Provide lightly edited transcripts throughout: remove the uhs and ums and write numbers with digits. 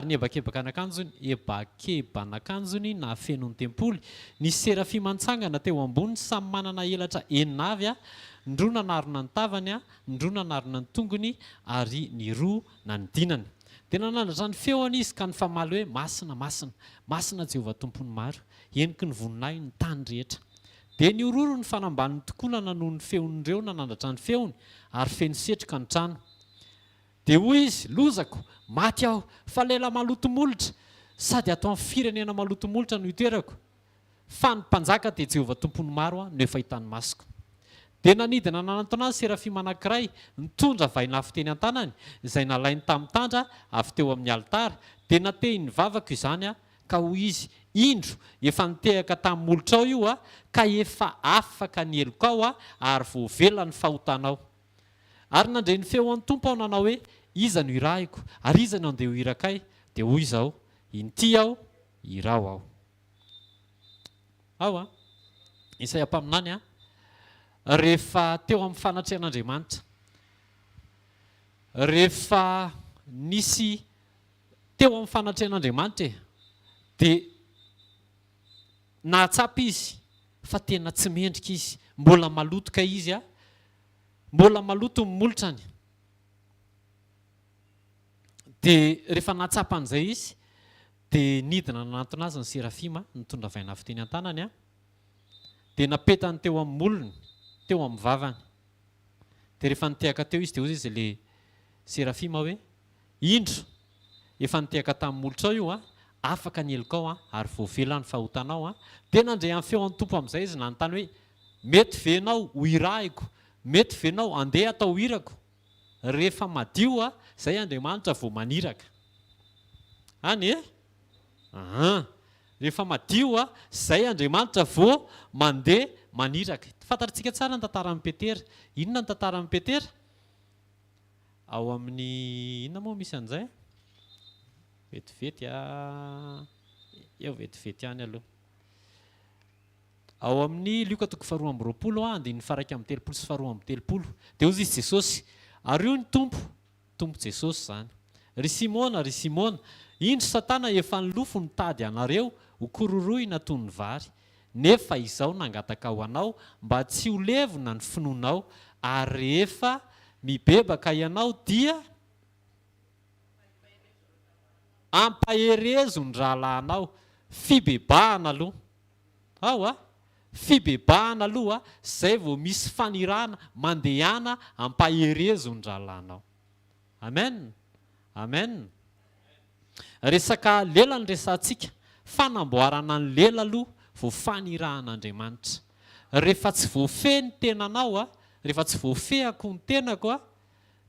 Ary nihebakebaka ny hebakeban'akanjony nahafeno ny tempoly. Nisy serafima nitsangana teo amboniny, samy manana elatra enina avy, ny roa nanarona ny tavany, ny roa nanarona ny tongony, ary ny roa nanidinany. Dia nanandratra ny feony izy ka nifamaly hoe, Masina, masina, masina Jehovah Tompon'ny maro, heniky ny voninahiny ny tany rehetra. Dia nihorohoro ny fanambanin'ny tokonana noho ny feon'ireo nanandratra ny feony, ary feno setroka ny trano. Dia hoy izy, Lozako! Maty aho, fa lehilahy maloto molotra, sady ato amin'ny firenena maloto molotra no itoerako. Fa ny Mpanjaka dia Jehovah Tompon'ny maro no efa hitan'ny masoko. Dia nanidina nanantona azy serafima anankiray, nitondra vainafo teny an-tanany, izay nalainy tamin'ny tandra avy teo amin'ny alitara, dia natehiny ny vavako izany ka hoy izy, Indro, efa nitehaka tamin'ny molotrao io ka efa afaka ny helokao ary voavela ny fahotanao. Ary nandre ny feon'ny Tompo aho nanao hoe, Iza no hirahiko, ary iza no handeha ho irakay? Dia hoy izaho, Inty aho, iraho aho. Ao an! Isaia mpaminany an, rehefa teo amin'ny fanatrehan'Andriamanitra, rehefa nisy teo amin'ny fanatrehan'Andriamanitra e, dia nahatsapa izy fa tena tsy mendrika izy, mbola maloto kay izy an, Mbola maloto ny molotrany. Dia rehefa nahatsapa an'izay izy, dia nidina nanantona azy ny serafima, nitondra vainafo teny an-tanany, dia napetany teo amin'ny molony, teo amin'ny vavany. Dia rehefa nitehaka teo izy, dia hoy izy ilay serafima hoe, Indro, efa nitehaka tamin'ny molotrao io, afaka ny helokao, ary voavela ny fahotanao. Dia nandre ny feon'ny Tompo amin'izay izy nanontany hoe, Mety ve ianao ho irahiko? Mety ve ianao handeha hatao irako? Rehefa madio, izay Andriamanitra vao maniraka. Any e? Ahaa. Rehefa madio, izay Andriamanitra vao mandeha maniraka. Fantatritsika tsara ny tantaran'i Petera. Inona ny tantaran'i Petera? Ao amin'ny inona moa misy an'izay? Vetivety a. Eo vetivety ihany aloha. Ao amin'ny Lioka toko faharoa amby roapolo andininy faha-iraika amby telopolo sy faharoa amby telopolo. Dia hoy izy Jesosy, Ary hoy ny Tompo, Tompo Jesosy izany, Ry Simona, ry Simona, indro Satana efa nilofo nitady anareo ho kororohina toy ny vary. Nefa izaho nangataka ho anao mba tsy ho levona ny finoanao, ary rehefa mibebaka ianao dia ampaherezo ny rahalahinao. Fibebahana aloha. Ao a! Fibebahana aloha, zay vao misy fanirahana, mandehana ampaherezo ny rahalahinao. Amen! Amen! Resaka lela no resahantsika, fanamboarana ny lela aloha vao fanirahan'Andriamanitra. Rehefa tsy voafehy ny tenanao, rehefa tsy voafehako ny tenako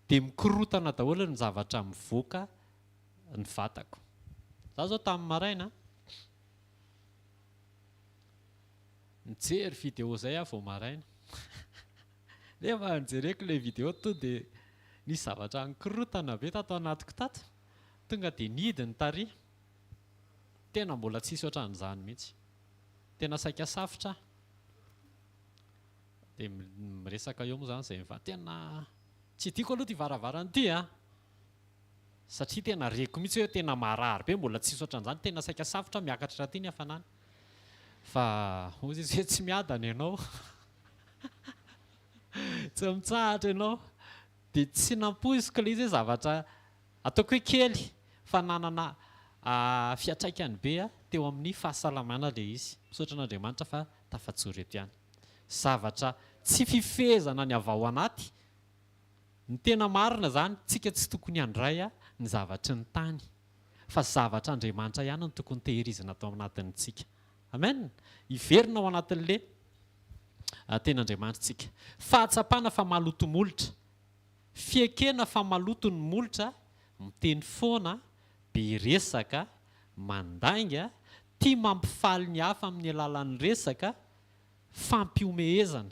dia mikorotana daholo ny zavatra mivoaka ny vatako. Za zao tamin'ny maraina nijery vidéo zay aho vao maraina. Nefa nijereko ilay vidéo tonga dia nisy zavatra nikorotana be tato anatiko tato. Tonga dia nihidy ny tary. Tena mbola tsisy ohatran'izany mihitsy. Tena saika safotra aho. Dia miresaka eo moa izany izay mivady. Tena tsy tiako aloha ity varavarana ity an! Satria tena reko mihitsy hoe tena marary be, mbola tsisy ohatran'izany, tena saika safotra aho miakatra aty ny hafanana. Fa hoy izy hoe tsy miadana ianao. Tsy mitsahatra ianao. Dia tsy nampoiziko ilay izy hoe zavatra Ataoko hoe kely fa nanana fiantraikany be teo amin'ny fahasalamana ilay izy. Misaotra an'Andriamanitra fa tafajoro eto ihany. Zavatra tsy fifehezana ny avy ao anaty. Ny tena marina izany, tsika tsy tokony handray ny zavatry ny tany fa zavatr'Andriamanitra ihany no tokony tehirizina ato anatin'ny tsika. Amen! Hiverina ao anatin'le tenin'Andriamanitra tsika. Fahatsapana fa maloto molotra. Fiekena fa maloto ny molotra, miteny foana, be resaka, mandainga, tia mampifaly ny hafa amin'ny alalan'ny resaka, fampihomehezana.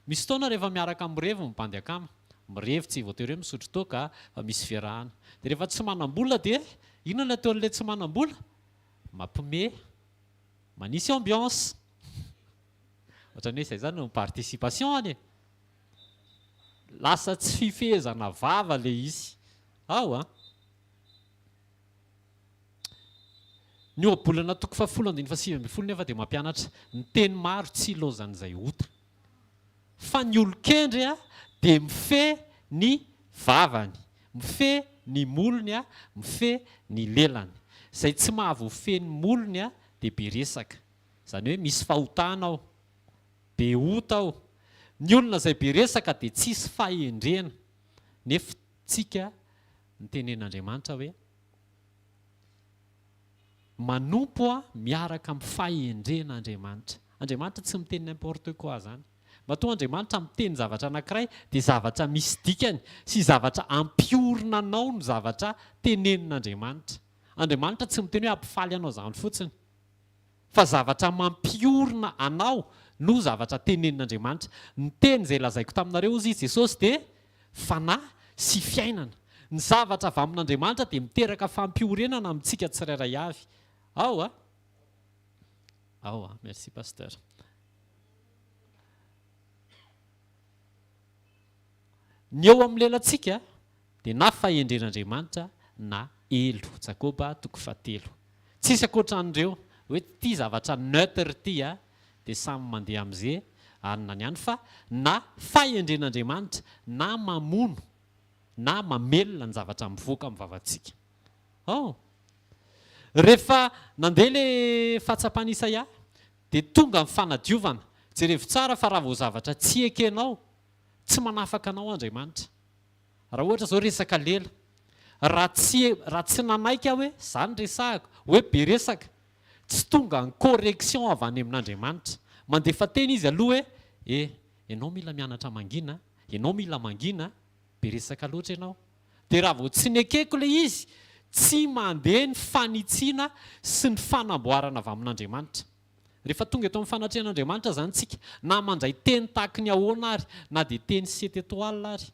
Misy fotoana rehefa miaraka mirevy ny bandy akama, mirevy tsy voatery hoe misotro toaka fa misy fiarahana. Dia rehefa tsy manam-bola dia inona no ataon'ilay tsy manam-bola? Mampiomehy, manisy ambiance. Ohatran'ny hoe izay izany no participation any e! Lasa tsy fifehezana vava le izy ao an! Ny ohabolana toko fahafolo andininy fahasivy ambin'ny folo nefa dia mampianatra, ny teny maro tsy ilaozan'izay ota. Fa ny olon-kendry dia mifehy ny vavany, mifehy ny molony, mifehy ny lelany. Izay tsy mahavoafehy ny molony dia be resaka. Izany hoe misy fahotana ao. Be ota ao. Ny olona izay be resaka dia tsisy fahendrena. Nefa tsika nitenen'Andriamanitra hoe manompo aho miaraka amin'ny fahendrena Andriamanitra. Andriamanitra tsy miteny n'importe quoi zany. Matoa Andriamanitra miteny zavatra anankiray dia zavatra misy dikany sy zavatra ampiorina anao ny zavatra tenenin'Andriamanitra. Andriamanitra tsy miteny hoe hampifaly anao zany fotsiny. Fa zavatra mampiorina anao no zavatra tenenin'Andriamanitra. Ny teny izay lazaiko taminareo, hozy i Jesosy, dia fanahy sy fiainana. Ny zavatra avy amin'Andriamanitra dia miteraka fampiorenana amintsika tsirairay avy. Ao a! Ao a! Merci Pasteur. Ny eo amin'ny lelantsika dia na fahendren'Andriamanitra na helo, Jakoba toko fahatelo. Tsisy ankoatran'ireo, hoe ity zavatra neutre ity a, dia samy mandeha amin'ze anona ny any fa na fahendren'Andriamanitra na mamono na mamelona ny zavatra mivoaka amin'ny vavantsika. Oh! Rehefa nandeha le fahatsapan'i Isaia dia tonga ny fanadiovana. Jerevo tsara fa raha vao zavatra tsy ekenao, tsy manafaka anao Andriamanitra. Raha ohatra zao resaka lela, raha tsy raha tsy nanaiky aho hoe za no resahako, hoe be resaka, tsy tonga ny correction avy any amin'Andriamanitra. Mandefa teny izy aloha hoe eh, ianao mila mianatra mangina, ianao mila mangina, be resaka loatra ianao. Dia raha vao tsy nekeko ilay izy, tsy mandeha ny fanitsiana sy ny fanamboarana avy amin'Andriamanitra. Rehefa tonga eto amin'ny fanatrehan'Andriamanitra izany isika, na mandray teny tahaky ny ahoana ary, na dia teny sept étoiles ary,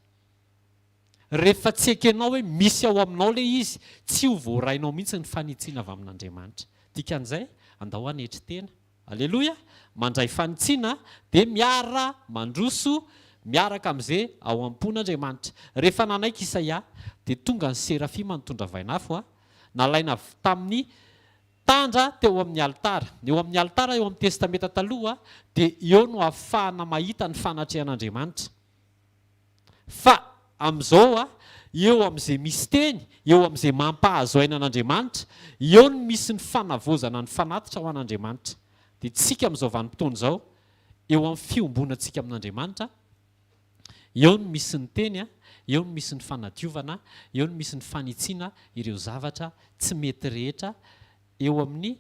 rehefa tsy ekenao hoe misy ao aminao ilay izy, tsy ho voarainao mihitsy ny fanitsiana avy amin'Andriamanitra. Dikan'izay, andao hanetry tena. Aleloia! Mandray fanitsiana dia miara mandroso miaraka amin'izay ao am-pon'Andriamanitra. Rehefa nanaiky Isaia, dia tonga ny serafima nitondra vainafo, nalaina avy tamin'ny Tandra teo amin'ny alitara. Eo amin'ny alitara eo amin'ny Testamenta Taloha dia eo no ahafahana mahita ny fanatrehan'Andriamanitra. Fa amin'izao, eo amin'izay misy teny, eo amin'izay mampahazo aina an'Andriamanitra, eo no misy ny fanavaozana ny fanatitra ho an'Andriamanitra. Dia tsika amin'izao vanim-potoana izao, eo amin'ny fiombonantsika amin'Andriamanitra, eo no misy ny teny, eo no misy ny fanadiovana, eo no misy ny fanitsiana ireo zavatra tsy mety rehetra eo amin'ny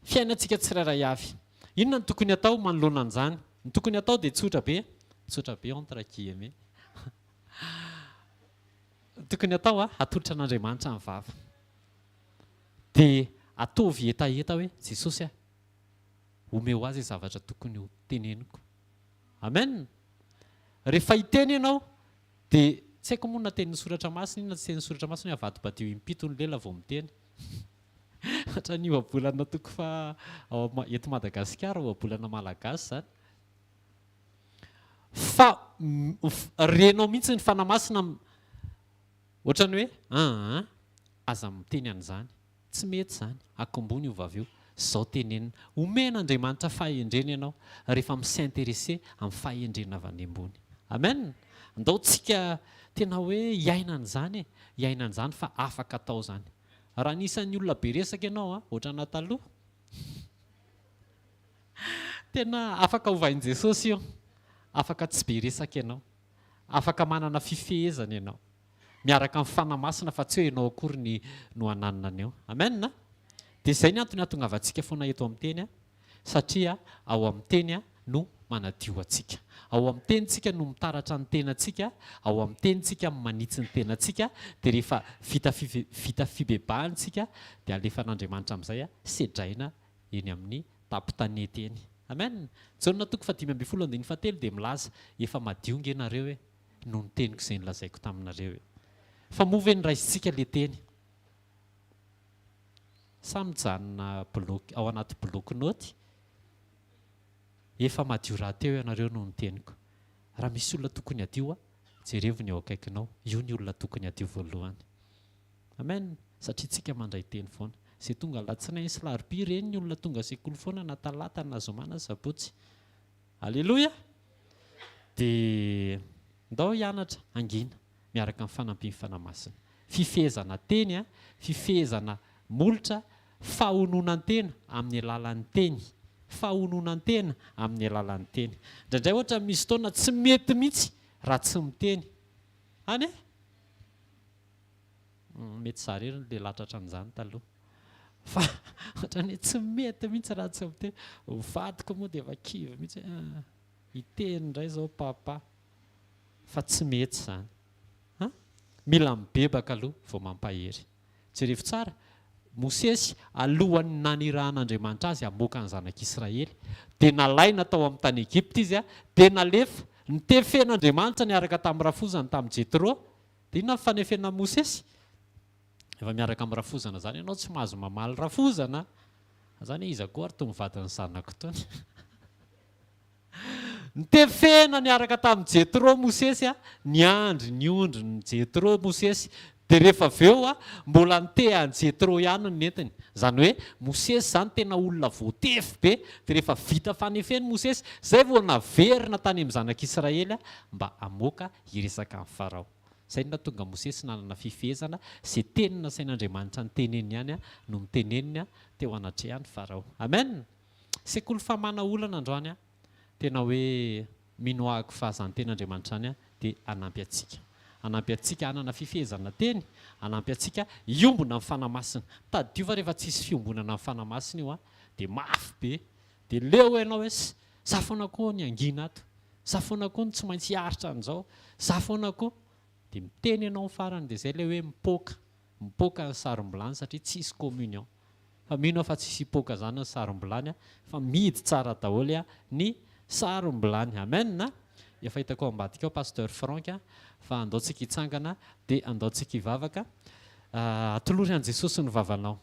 fiainantsika tsirairay avy. Inona no tokony hatao manoloana an'izany? Ny tokony hatao dia tsotra be, tsotra be entre guillemets. Ny tokony hatao, atolotra an'Andriamanitra ny vava. Dia ataovy hetaheta hoe, Jesosy a, omeo ahy izay zavatra tokony ho teneniko. Amen! Rehefa hiteny ianao dia tsy haiko moa na tenin'ny soratra masina iny na tsy tenin'ny soratra masina hoe avadibadio impito ny lela vao miteny. Hatrany ohabolana toko fa ao eto Madagasikara ohabolana malagasy izany. Fa renao mihitsy ny fanahy masina ohatrany hoe aa aza miteny an'izany. Tsy mety izany, akombony io vava io, zao tenenina. Omen'Andriamanitra fahendrena ianao rehefa mi-s'intéresser amin'ny fahendrena avy any ambony. Amen! Andao tsika tena hoe hiaina an'izany e, hiaina an'izany fa afaka atao izany. Raha anisan'ny olona be resaka ianao an, ohatranà taloha, tena afaka ovain'i Jesosy io, afaka tsy be resaka ianao, afaka manana fifehezana ianao. miaraka amin'ny Fanahy Masina fa tsy hoe ianao akory ny no hananina an'io. Amen a! Dia izay ny antony hahatongavantsika foana eto amin'ny Teny satria ao amin'ny Teny no manadio antsika. Ao amin'ny Teny tsika no mitaratra ny tenantsika, ao amin'ny Teny tsika manitsy ny tenantsika, dia rehefa vita vita fibebahana tsika dia alefan'Andriamanitra amin'izay sedraina eny amin'ny tampon-tanety eny. Amen! Jaona toko faha-15 andininy fahatelo dia milaza, efa madio nge nareo e! noho ny teniko izay nolazaiko taminareo e. Fa moa ve noraisintsika le teny? Sa mijanona bloc ao anaty bloc note? Efa madio rahateo ianareo noho ny teniko. Raha misy olona tokony hadio a, jerevo ny eo akaikinao, io ny olona tokony hadio voalohany. Amen! Satria tsika mandray teny foana. Izay tonga alatsinainy sy larobia ireny ny olona tonga sekoly foana na talata na zoma na sabotsy. Aleloia! Dia ndao hianatra hangina miaraka amin'ny fanampian'ny Fanahy Masina. Fifehezana teny, fifehezana molotra, fahononan-tena amin'ny alalan'ny teny. Fahononan-tena amin'ny alalan'ny teny. Indraindray ohatra misy fotoana tsy mety mihitsy raha tsy miteny. Any e? Mety za irery no lehilahy tratran'izany taloha. Fa ohatran'ny hoe tsy mety mihitsy raha tsy miteny. Ny vadiko moa dia efa kivy mihitsy hoe ah, hiteny indray izao papa. Fa tsy mety izany. An? Mila mibebaka aloha vao mampahery. Jerevo tsara, Mosesy alohan'ny nanirahan'Andriamanitra azy hamoaka ny zanak'Israely, dia nalaina tao amin'ny tany Egypta izy, dia nalefa, nitefen'Andriamanitra niaraka tamin'ny rafozany tamin'i Jetro. Dia inona ny fanefena an'i Mosesy? Efa miaraka amin'ny rafozana izany ianao, tsy mahazo mamaly rafozana. Izany hoe iza koa ary itony vadin'ny zanako itony? Nitefena niaraka tamin'i Jetro Mosesy, niandry ny ondrin'i Jetro Mosesy. Dia rehefa avy eo, mbola nitehan'i Jetro ihany ny nentiny. Izany hoe Mosesy izany tena olona voatefy be. Dia rehefa vita fanefeny Mosesy, izay vao naverina tany amin'ny zanak'Israely mba hamoaka hiresaka amin'i Farao. Izay no nahatonga Mosesy nanana fifehezana, izay teny nasain'Andriamanitra niteneniny ihany no noteneniny teo anatrehan'i Farao. Amen! Sekoly famahana olana androany an! Tena hoe mino ahako fa zany teny Andriamanitra zany dia hanampy antsika. Hanampy antsika hanana fifehezana teny, hanampy antsika hiombona amin'ny Fanahy Masina. Tadidio fa rehefa tsisy fiombonana amin'ny Fanahy Masina io an, dia mafy be. Dia leo ianao hoe za foana koa ny hangina ato, za foana koa no tsy maintsy hiaritra an'izao, za foana koa. Dia miteny ianao ny farany dia izay ilay hoe mipoaka, mipoaka ny sarom-bilany satria tsisy communion. Fa mino aho fa tsisy hipoaka zany ny sarom-bilany fa mihidy tsara daholo ny sarom-bilany. Amen a! Efa hitako ao ambadika ao Pasteur Franck fa andao tsika hitsangana dia andao tsika hivavaka. Atolory an'i Jesosy ny vavanao.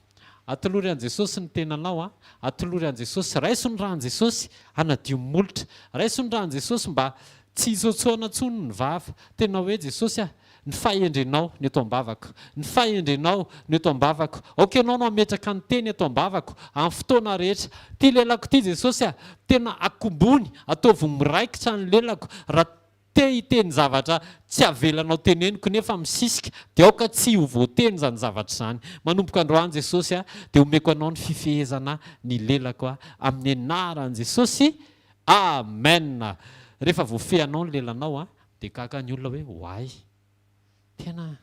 Atolory an'i Jesosy ny tenanao a. Atolory an'i Jesosy. Raiso ny ràn'i Jesosy hanadio ny molotra. Raiso ny ràn'i Jesosy mba tsy hitsotsoana intsony ny vava. Tena hoe Jesosy a! Ny fahendrenao no eto am-bavako. Ny fahendrenao no eto am-bavako. Aoka Ianao no hametraka ny teny eto am-bavako amin'ny fotoana rehetra. Ity lelako ity Jesosy a! Tena akombony, ataovy miraikitra ny lelako. Raha te hiteny zavatra tsy avelanao teneniko nefa misisika dia aoka tsy ho voateny izany zavatra izany. Manomboka androany Jesosy a, dia omeko Anao ny fifehezana ny lelako a, amin'ny anaran'i Jesosy, Amen! Rehefa voafehinao ny lelanao a, Dia gaga ny olona hoe oay! Tena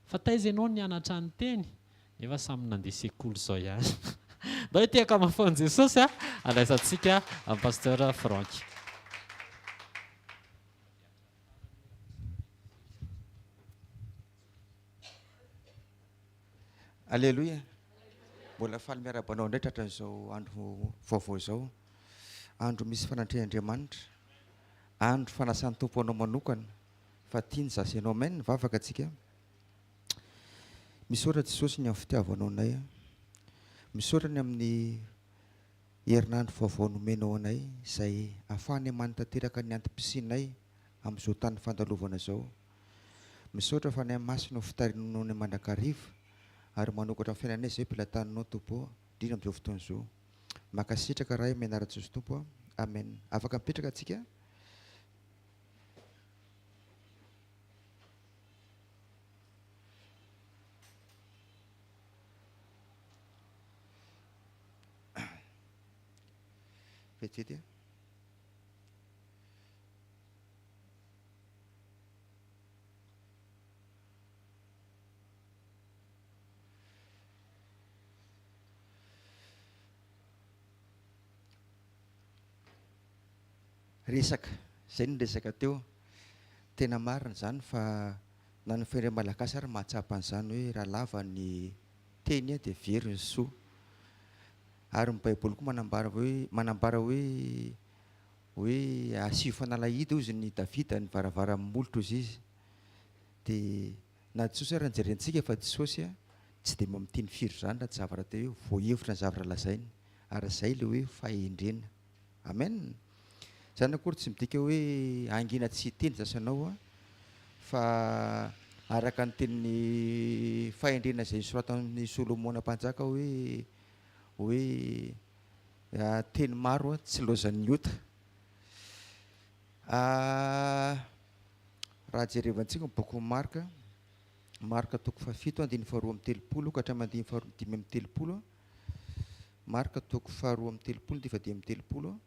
fa taiza ianao nianatra ny teny? Nefa samy nandeha sekoly izao ihany. Ndao hitehaka mafy an'i Jesosy a! Andraisantsika an'i Pasteur Franck. Aleloia! Mbola faly miarahaba anao indray tratran'izao andro vaovao izao. Andro misy fanatrehan'Andriamanitra. Andro fanasan'ny Tompo anao manokana fa tiany za sy ianao. Amen! Mivavaka tsika. Misaotra Jesosy ny amin'ny fitiavanao anay. Misaotra ny amin'ny herinandro vaovao nomenao anay izay ahafahanay manatanteraka ny antom-pisianay amin'izao tany fandalovana izao. Misaotra Fanahy Masina ho fitarihanao anay mandrakariva ary manokatra ny fiainanay izay am-pelataninao Tompo ô, indrindra amin'izao fotoana izao. Mankasitraka Ray amin'ny anaran'i Jesosy Tompo a. Amen. Afaka mipetraka tsika. Vetivety a. Resaka, izay no resaka teo. Tena marina izany fa na ny firenena malagasy ary mahatsapa an'izany hoe raha lava ny teny dia very ny soa. Ary ny baiboly koa manambara hoe manambara hoe Hoe asio fanalahidy hozy ny Davida ny varavaran'ny molotra hozy izy. Dia na Jesosy ary no jerentsika fa Jesosy tsy dia mba miteny firy izany raha tsy zavatra tena hoe voahevitra ny zavatra lazainy. Ary izay ilay hoe fahendrena. Amen. Izany akory tsy midika hoe hangina tsy hiteny zasy anao fa Araka ny tenin'ny fahendrena izay nosoratan'i Solomona mpanjaka hoe hoe teny maro tsy laozan'ny ota. Raha jerevantsika ny bokin'i Marka, Marka toko fahafito andininy faharoa amby telopolo ka hatramin'ny andininy faha-35. Marka toko faha-32 andininy faha-35.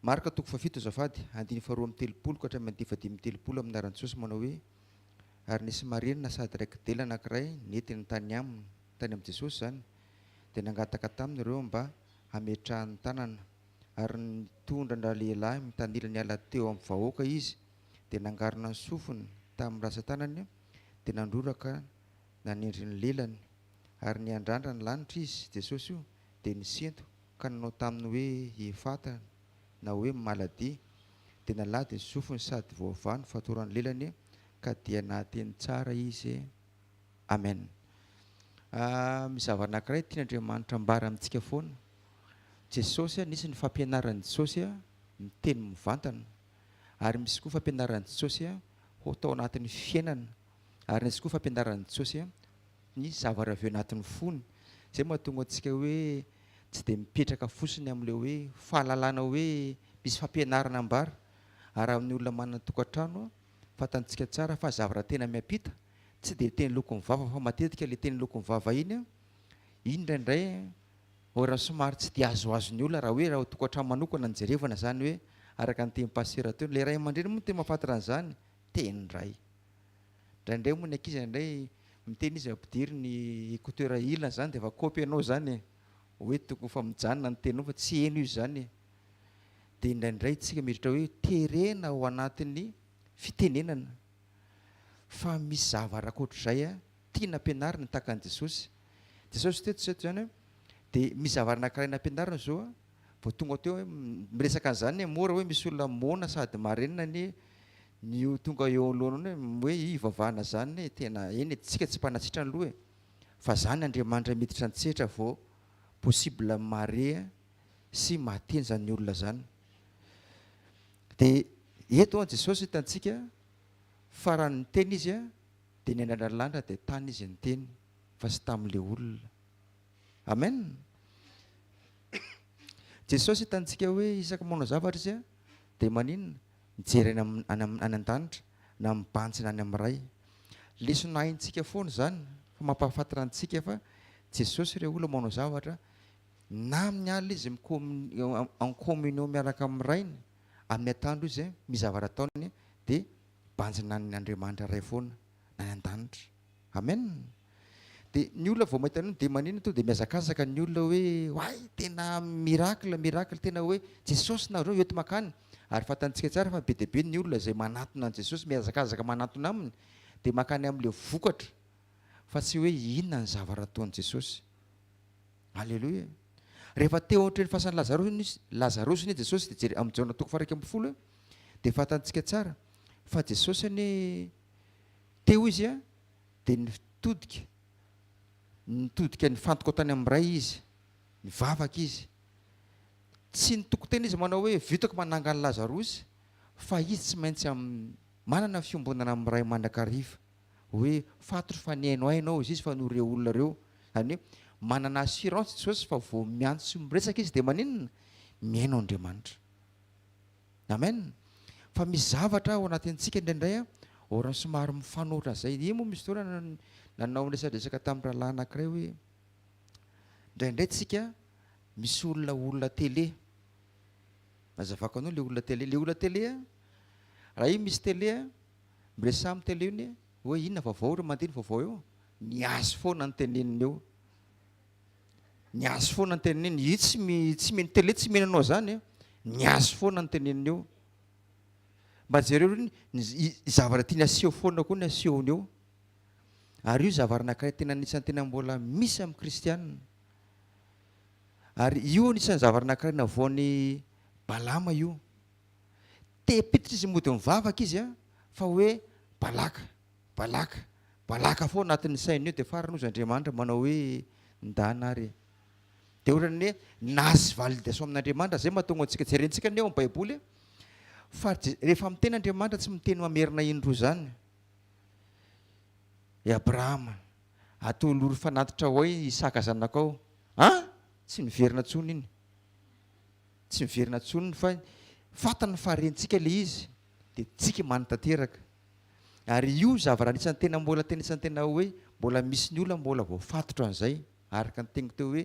Marka toko fahafito, azafady, andininy faha-32 ka hatramin'ny andininy faha-35, amin'ny anaran'i Jesosy, manao hoe: Ary nisy marenina sady raiki-dela anankiray nentiny tany aminy, tany amin'i Jesosy izany, dia nangataka taminy ireo mba hametrahany tanana. Ary nitondra an-dralehilahy mitanila niala teo amin'ny vahoaka izy, dia nangarona ny sofiny tamin'ny rantsan-tanany, dia nandroraka nanendry ny lelany. Ary niandrandra ny lanitra izy, Jesosy io, dia nisento ka nanao taminy hoe, Efata, na hoe Maladia. Dia nalady ny sofiny sady voavaha ny fatoran'ny lelany, ka dia nahateny tsara izy. Amen. Misy zavatra anankiray tian'Andriamanitra ambara amintsika foana. Jesosy, nisy ny fampianaran'i Jesosy miteny mivantana, ary misy koa fampianaran'i Jesosy ho tao anatin'ny fiainana, ary nisy koa fampianaran'i Jesosy ny zavatra avy ao anatin'ny fony. Izay mahatonga antsika hoe tsy dia mipetraka fotsiny amin'ilay hoe fahalalana hoe misy fampianarana ambara. Ary amin'ny olona manana tokantrano, fantantsika tsara fa zavatra tena miampita, tsy dia teny lokon'ny vava fa matetika ilay teny lokon'ny vava iny, iny indraindray Or somary tsy dia azoazon'ny olona raha hoe raha ao tokantrano manokana no jerevana izany hoe araka ny tenin'i Pasitera teo, ilay ray aman-dreny moa no tena mahafantatra an'izany, tenin-dray. Indraindray moa ny ankizy indraindray miteny izy ampidiro ny écouteur ilany izany dia efa kôpy ianao izany e, hoe tokony efa mijanona ny teninao fa tsy heno izy izany e. Dia indraindray tsika mieritreritra hoe terena ao anatin'ny fitenenana fa misy zavatra ankoatr'izay tiana ampianarina tahaka an'i Jesosy. Jesosy teto izao izany hoe dia misy zavatra anankiray nampianarina izao a, vao tonga teo hoe miresaka an'izany hoe mora hoe misy olona moana sady marenina anie ny ho tonga eo anoloana hoe hivavahana izany e, tena eny e, tsika tsy mpanasitrana aloha e, fa zany Andriamanitra miditra an-tsehatra vao possible mare sy mahateny izany olona izany. Dia eto an Jesosy hitantsika fa raha niteny izy a, dia niandrandra dia tany izy niteny fa tsy tamin'ilay olona. Amen. Jesosy hitantsika hoe isaka manao zavatra izy dia maninona? Mijery any any an-danitra na mibanjina any amin'ny Ray. Lesona haintsika foana izany fa mampahafantatra antsika fa Jesosy ireo olona manao zavatra na amin'ny alina izy en communion miaraka amin'ny Rainy, amin'ny atoandro izy misy zavatra ataony dia banjina any Andriamanitra Ray foana any an-danitra. Amen. Dia ny olona vao mahita an'io dia maninona tonga dia mihazakazaka ny olona hoe oay tena miracle, miracle, tena hoe Jesosy nareo eto makany. Ary fantantsika tsara fa be dia be ny olona izay manatona an'i Jesosy, mihazakazaka manatona aminy dia makany amin'ilay vokatra fa tsy hoe inona ny zavatra ataon'i Jesosy. Alléluia. Rehefa teo antreny fasan'i Lazarosy, Lazarosy anie Jesosy dia jere amin'ny Jaona toko faha 11 dia fantantsika tsara fa Jesosy anie teo izy a dia nitodika nitodika nifantoka tany amin'ny Ray izy, nivavaka izy. Tsy nitoko tena izy manao hoe vitako manangana Lazarosy fa izy tsy maintsy manana fiombonana amin'ny Ray mandrakariva. Hoe fantatro fa nihaino ahy ianao izy fa noho ireo olona ireo. Izany hoe manana assurance Jesosy fa vao miantso sy miresaka izy dia maninona? Mihaino Andriamanitra. Amen. Fa misy zavatra ao anatintsika indraindray a, ohatran'ny somary mifanohitra an'izay. Iny moa misy fotoana nanao resadresaka tamin'ny rahalahy anankiray hoe indraindray tsika misy olona olona télé. Nazavako anao le olona télé. Le olona télé a, raha io misy télé a, miresaha amin'ny télé io ny hoe inona vaovao ry mandeha ny vaovao eo. Ny azy foana ny teneniny eo. Ny azy foana ny teneniny. Io tsy mi tsy mino télé tsy mino anao zany e. Ny azy foana ny teneniny eo. Mba jereo ry ny zavatra tiany aseho foana koa ny asehony eo. Ary io zavatra anankiray tena anisan'ny tena mbola misy amin'ny kristianina. Ary io anisan'ny zavatra anankiray navoan'i Balama io. Te hampiditra izy mody mivavaka izy a, fa hoe Balaka, Balaka, Balaka foana anatin'ny sainy io dia farany hozy Andriamanitra manao hoe ndana ary e. Dia ohatran'ny hoe nahazo validation amin'Andriamanitra, zay mahatonga antsika, jerentsika anie ao amin'ny baiboly e, Fa rehefa miteny Andriamanitra tsy miteny mamerina indroa izany. I Abrahama, atolory fanatitra ho ahy Isaka zanakao. An! Tsy miverina intsony iny. Tsy miverina intsony iny fa fantany fa rentsika ilay izy dia tsika manatanteraka. Ary io zavatra anisan'ny tena mbola tena anisan'ny tena hoe mbola misy ny olona mbola voafatotra an'izay araka ny teniko teo hoe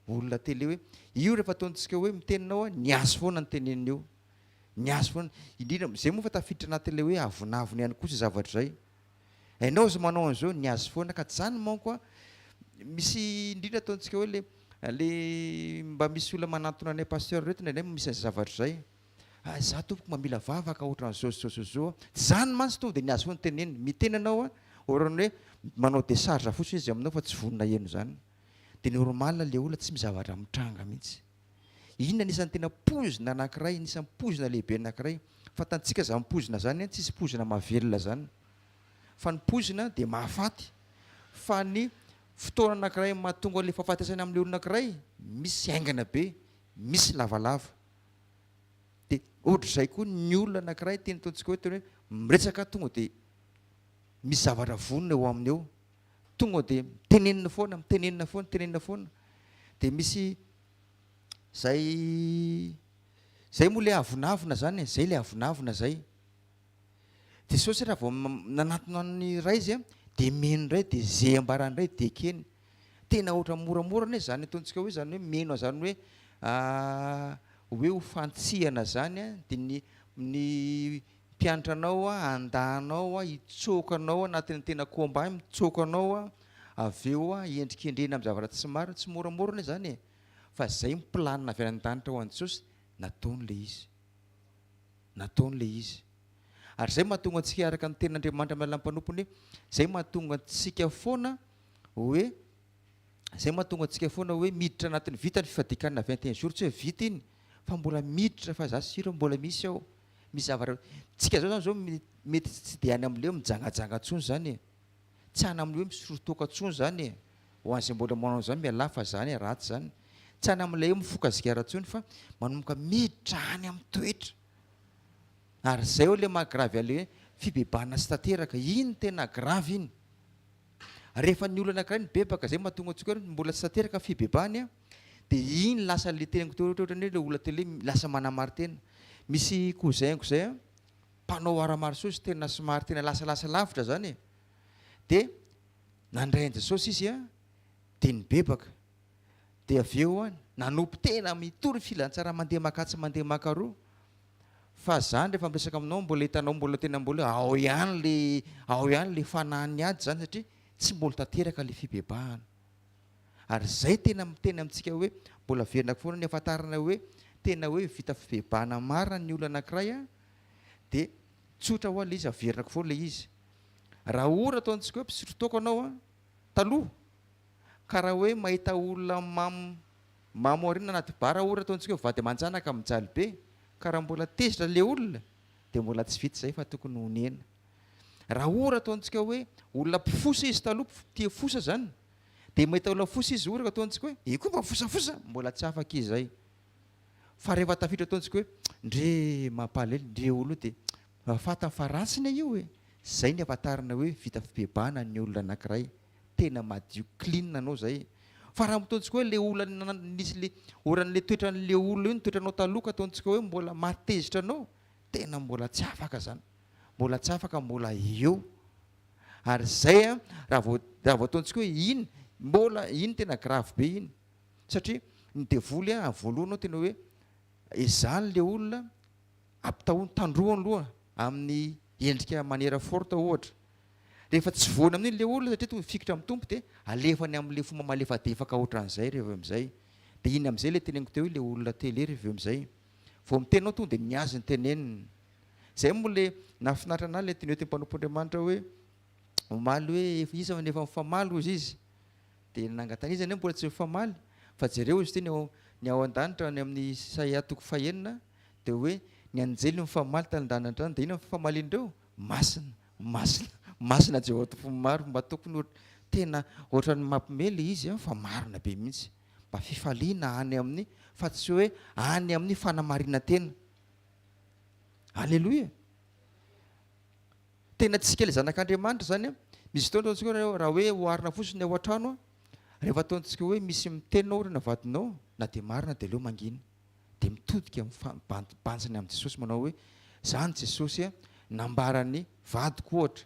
olona tele hoe io rehefa ataontsika hoe miteny anao ny azy foana no teneniny eo. Ny azy foana. Indrindra izay moa fa tafiditra anatin'ilay hoe avonavona ihany koa izay zavatra izay. Ianao izao manao an'izao, ny azy foana ka tsy izany manko an, misy indrindra ataontsika hoe le le mba misy olona manantona anay pasteur ireto indraindray misy an'izay zavatra izay. Ah za tompoko mba mila vavaka ohatran'izao sy izao sy izao. Tsy izany mantsy tonga dia ny azy foana no teneniny. Miteny anao an, ohatran'ny hoe manao décharge fotsiny izy aminao fa tsy vonona heno izany. Dia normal le olona tsy misy zavatra mitranga mihitsy. Inona anisan'ny tena poizina anankiray, anisan'ny poizina lehibe anankiray. Fantantsika izany poizina izany an, tsisy poizina mahavelona izany. Fa ny poizina dia mahafaty. Fa ny fotoana anankiray mahatonga an'ilay fahafatesana amin'ilay olona anankiray, misy haingana be, misy lavalava. Dia ohatr'izay koa ny olona anankiray tena ataontsika hoe tena hoe miresaka tonga dia misy zavatra vonona eo aminy eo. Tonga dia tenenina foana, mitenenina foana, tenenina foana. Dia misy zay zay moa le avonavona zany e, zay le avonavona zay. Jesosy raha vao nanantona ny Ray izy dia mino indray dia ze ambarany indray dia ekeny. Tena ohatra moramora anie zany ataontsika hoe zany hoe mino an'zany hoe hoe ho fantsihana zany dia ny ny mpianatra anao handà anao hitsoaka anao anatin'ny tena combat mitsoaka anao avy eo hendrikendrehina amin'ny zavatra tsy marina, tsy moramora anie zany e, fa zay ny planina avy any an-danitra ho an'i Jesosy, nataony le izy, nataony le izy. Ary zay mahatonga antsika araka ny tenin'Andriamanitra amin'ny alalan'ny mpanompony hoe zay mahatonga antsika foana hoe zay mahatonga antsika foana hoe miditra anatin'ny vita ny fifadikanina 21 jours, tsy hoe vita iny fa mbola miditra fa za sûr mbola misy ao. Misy zavatra, tsika zao zany zao mety tsy de any amle hoe mijangajanga tsony zany e, tsy any amle hoe misotro toaka tsony zany e, ho an'izay mbola manao an'zany mialà fa zany ratsy zany, tsy any amle hoe mifoka sigara tsony fa manomboka miditra any amin'ny toetra, ary zay eo le maha grave anle hoe fibebahana tsy tanteraka, iny tena grave iny, rehefa ny olona anakiray nibebaka zay mahatonga antsika hoe mbola tsy tanteraka ny fibebahany an. Dia iny lasa le teniko teo ohatra ohatran'ny hoe le olona tele lasa manamarin-tena. Misy cousin-ko zay an, mpanao arts martiaux izy tena somary tena lasalasa lavitra zany e. Dia nandray an'i Jesosy izy an, dia nibebaka. Dia avy eo an, nanompo tena mitory filazantsara mandeha makatsy mandeha makaroa. Fa zany rehefa miresaka aminao mbola hitanao mbola tena mbola ao ihany le ao ihany le fanahin'ny ady zany satria tsy mbola tanteraka le fibebahana. Ary izay tena miteny amintsika hoe, mbola averinako foana ny hafantarana hoe tena hoe vita fibebahana marina ny olona anankiray an, dia tsotra hoa ilay izy, averinako foana ilay izy. Raha ohatra ataontsika hoe mpisotro toaka anao an, taloha, ka raha hoe mahita olona mamo mamo aoriana anaty bar ohatra ataontsika hoe vady aman-janaka mijaly be, ka raha mbola tezitra ilay olona dia mbola tsy vita izay fa tokony honena. Raha ohatra ataontsika hoe olona mpifosa izy taloha, tia fosa izany, Dia mahita olona fosa izy oraka ataontsika hoe io koa mba fosafosa, mbola tsy afaka izy zay. Fa rehefa tafiditra ataontsika hoe ndre mampalahelo ndre olona io dia fantany fa ratsy anie io e. Zay ny ahafantarana hoe vita fibebahana ny olona anankiray. Tena madio clean anao zay. Fa raha ataontsika hoe le olona nisy le oran'le toetran'le olona io ny toetranao taloha ka ataontsika hoe mbola mahatezitra anao, tena mbola tsy afaka zany. Mbola tsy afaka mbola eo. Ary zay an, raha vao raha vao ataontsika hoe iny, mbola iny tena grave be iny. Satria ny devoly an, amin'ny voalohany ao tena hoe ezahany le olona ampitahoany, tandrohany aloha amin'ny endrika manière forte ohatra. Rehefa tsy voany amin'iny le olona satria tonga mifikitra amin'ny Tompo dia alefany amin'le fomba malefadefaka ohatran'izay rehefa avy amin'izay. Dia iny amin'izay le teneniko teo hoe le olona tele rehefa avy amin'izay. Vao miteny ao tonga dia ny azy no teneniny. Zay moa le nahafinaritra anah le teny hoe mpanompon'Andriamanitra hoe omaly hoe efa iza no efa mifamaly hozy izy dia nangatana izy anie mbola tsy mifamaly fa jereo izy ity ny ao ny ao an-danitra any amin'ny Isaia toko fahenina dia hoe ny anjely mifamaly tany an-danitra any dia inona ny fifamalian'ireo? Masina, masina, masina Jehovah Tompon'ny maro mba tokony ho tena ohatran'ny mampime le izy an fa marina be mihitsy mba fifaliana any amin'ny fa tsy hoe any amin'ny fanamarinan-tena. Aleloia! Tena tsika ilay zanak'Andriamanitra izany an, misy fotoana ataontsika hoe raha hoe oharina fotsiny ao an-trano an, rehefa ataontsika hoe misy miteny ohatra na vadinao na dia marina dia aleo mangina. Dia mitodika mibanjina amin'i Jesosy manao hoe, zany Jesosy an, nambaran'ny vadiko ohatra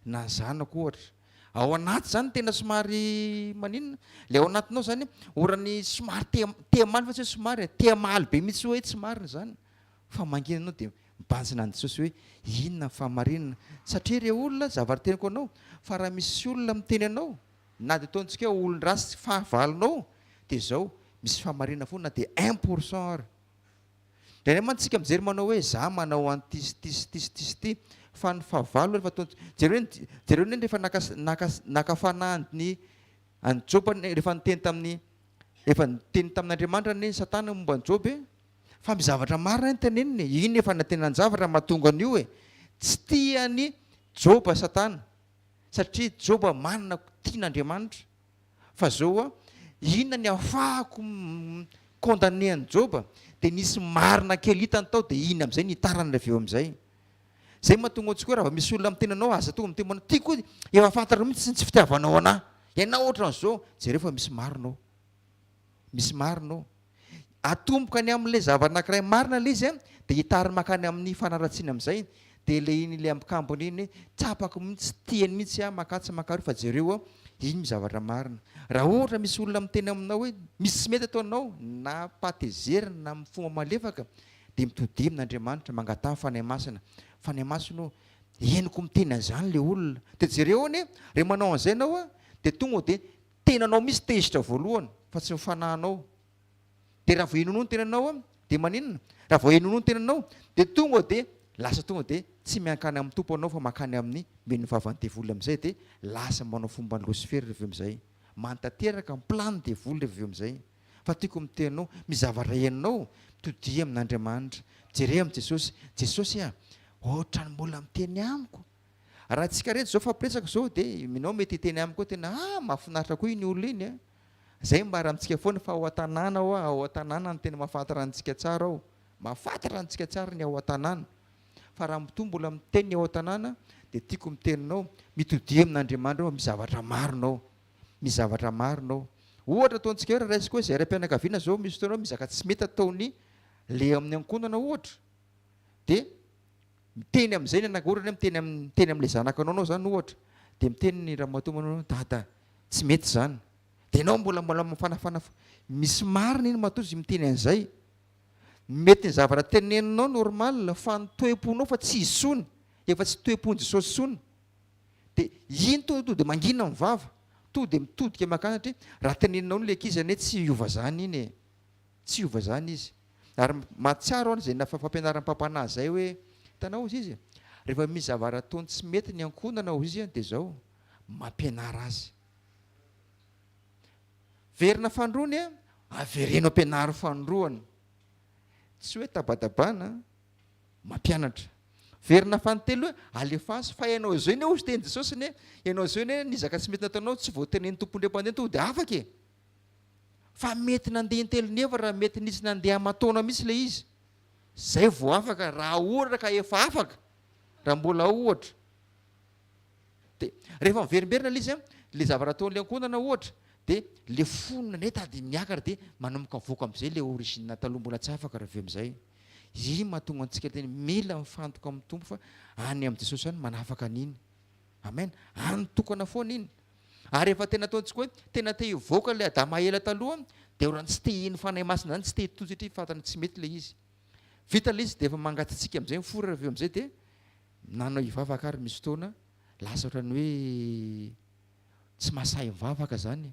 na ny zanako ohatra. Ao anaty zany tena somary maninona? Ilay ao anatinao zany oran'ny somary te te hamaly fa tsy hoe somary e, te hamaly be mihitsy hoe tsy marina izany. Fa mangina ianao dia mibanjina an'i Jesosy hoe inona ny fahamarinana? Satria re olona, zavatra teniko anao, fa raha misy olona miteny anao, na dia ataontsika hoe olon-dratsy fahavalonao, dia izao, misy fahamarinana foana na dia un pour cent ary. Indraindray mantsy tsika mijery manao hoe za manao an'ity sy ity sy ity sy ity sy ity, fa ny fahavalo rehefa ataontsika, jereo ny, jereo anie rehefa naka, naka, naka fanahy ny an'i Joba, rehefa niteny tamin'ny, rehefa niteny tamin'Andriamanitra anie Satana momba an'i Joba e, Fa misy zavatra marina anie tenenina e, iny efa nantenan-javatra mahatonga an'io e, tsy tian'i Joba satana satria Joba manana tian'Andriamanitra, fa zao a, inona ny ahafahako mi-condamner an'i Joba, dia nisy marina kely hitany tao dia iny amin'izay nitarany avy eo amin'izay. Zay mahatonga antsika hoe raha vao misy olona miteny anao aza tonga miteny manao tiako efa fantatrao mihitsy ny tsy fitiavanao anah, ianao ohatran'izao, jereo fa misy marina ao, misy marina ao. Atomboka any amin'ilay zavatra anankiray marina ilay izy an, dia hitariny mankany amin'ny fanaratsiana amin'izay, dia ilay iny ilay ambikambony iny hoe tsapako mihitsy, tiany mihitsy aho mankatsy mankaroa fa jereo aho, iny ny zavatra marina. Raha ohatra misy olona miteny aminao hoe misy tsy mety ataonao, na am-pahatezerana na amin'ny fomba malefaka, dia mitodiha amin'Andriamanitra, mangataha Fanahy Masina, Fanahy Masina ô, henoko miteny an'izany ilay olona. Dia jereo anie, rehefa manao an'izay ianao an, dia tonga dia tenanao mihitsy tezitra voalohany fa tsy ny fanahinao. Dia raha vao henoinao ny tenanao an, dia maninona? Raha vao henoinao ny tenanao, dia tonga dia lasa tonga dia tsy miankany amin'ny Tompo anao fa mankany amin'ny mino vavan'ny devoly amin'izay dia lasa manao fomban'i Losifera rehefa avy eo amin'izay. Manatanteraka ny plan-n'ny devoly rehefa avy eo amin'izay. Fa tiako miteny anao, misy zavatra henonao, mitodiha amin'Andriamanitra, jere amin'i Jesosy, Jesosy a, ohatran'ny mbola miteny amiko. Raha tsika rehetra izao fampiresaka izao dia ianao mety hiteny amiko hoe tena ah mahafinaritra koa iny olona iny a. Zay mbara amintsika foana fa ao an-tanàna hoa, ao an-tanàna no tena mahafantatra antsika tsara ao. Mahafantatra antsika tsara ny ao an-tanàna. Fa raha mitoa mbola miteny ny ao an-tanàna dia tiako miteny anao, mitodiha amin'Andriamanitra ao fa misy zavatra marina ao. Misy zavatra marina ao. Ohatra ataontsika hoe raha raisiko hoe izay raim-pianakaviana izao misy fotoana hoe misy zaka tsy mety ataon'ny le amin'ny ankohonana ohatra dia Miteny amin'izay ny anaka, ohatra hoe miteny amin'ny miteny amin'ilay zanakanao anao izany ohatra, dia miteny ny ramatoa manao hoe dada tsy mety izany. Dia ianao mbola mbola mifanafana fo. Misy marina iny matoa izy miteny an'izay. Mety ny zavatra teneninao normal fa ny toe-ponao fa tsy izy intsony, efa tsy toe-pon'i Jesosy intsony. Dia iny tonga tonga dia mangina ny vava, tonga dia mitodika mankany satria raha teneninao ilay ankizy anie tsy hiova izany iny e. Tsy hiova izany izy. Ary mahatsiaro aho izay fampianaran'ny mpampanahy izay hoe, hitanao hozy izy, rehefa misy zavara ataony tsy mety ny ankohonana hozy izy dia izao, mampianara azy. Verina fanindroany, avereno ampianaro fanindroany. Tsy hoe tabatabana, mampianatra. Verina fanintelony hoe, alefaso fa ianao izao anie hozy teny Jesosy anie, ianao izao anie ny zaka tsy mety nataonao tsy voatenenin'ny Tompo indray mpandeha tonga dia afaka e. Fa mety nandeha intelo nefa raha mety nisy nandeha aman-taona mihitsy ilay izy. Zay vao afaka raha ohatra ka efa afaka, raha mbola ao ohatra. Dia rehefa miverimberina ilay izy an, ilay zavatra ataon'ilay ankohonana ohatra, dia ilay fonona indray tady miakatra dia manomboka mivoaka amin'izay ilay origine taloha mbola tsy afaka raha avy eo amin'izay. Iny mahatonga antsika tena mila mifantoka amin'ny Tompo fa any amin'i Jesosy any manafaka an'iny. Amen. Any tokana foana iny. Ary rehefa tena ataontsika hoe tena te hivoaka ilay Adama ela taloha dia ohatran'ny tsy te hino Fanahy Masina izany, tsy te hitory satria fantany tsy mety ilay izy. Vita ilay izy dia efa mangatsiatsiaka amin'izay ny fo rehefa avy eo amin'izay dia nanao hivavaka ary misy fotoana lasa ohatran'ny hoe tsy mahasahy mivavaka izany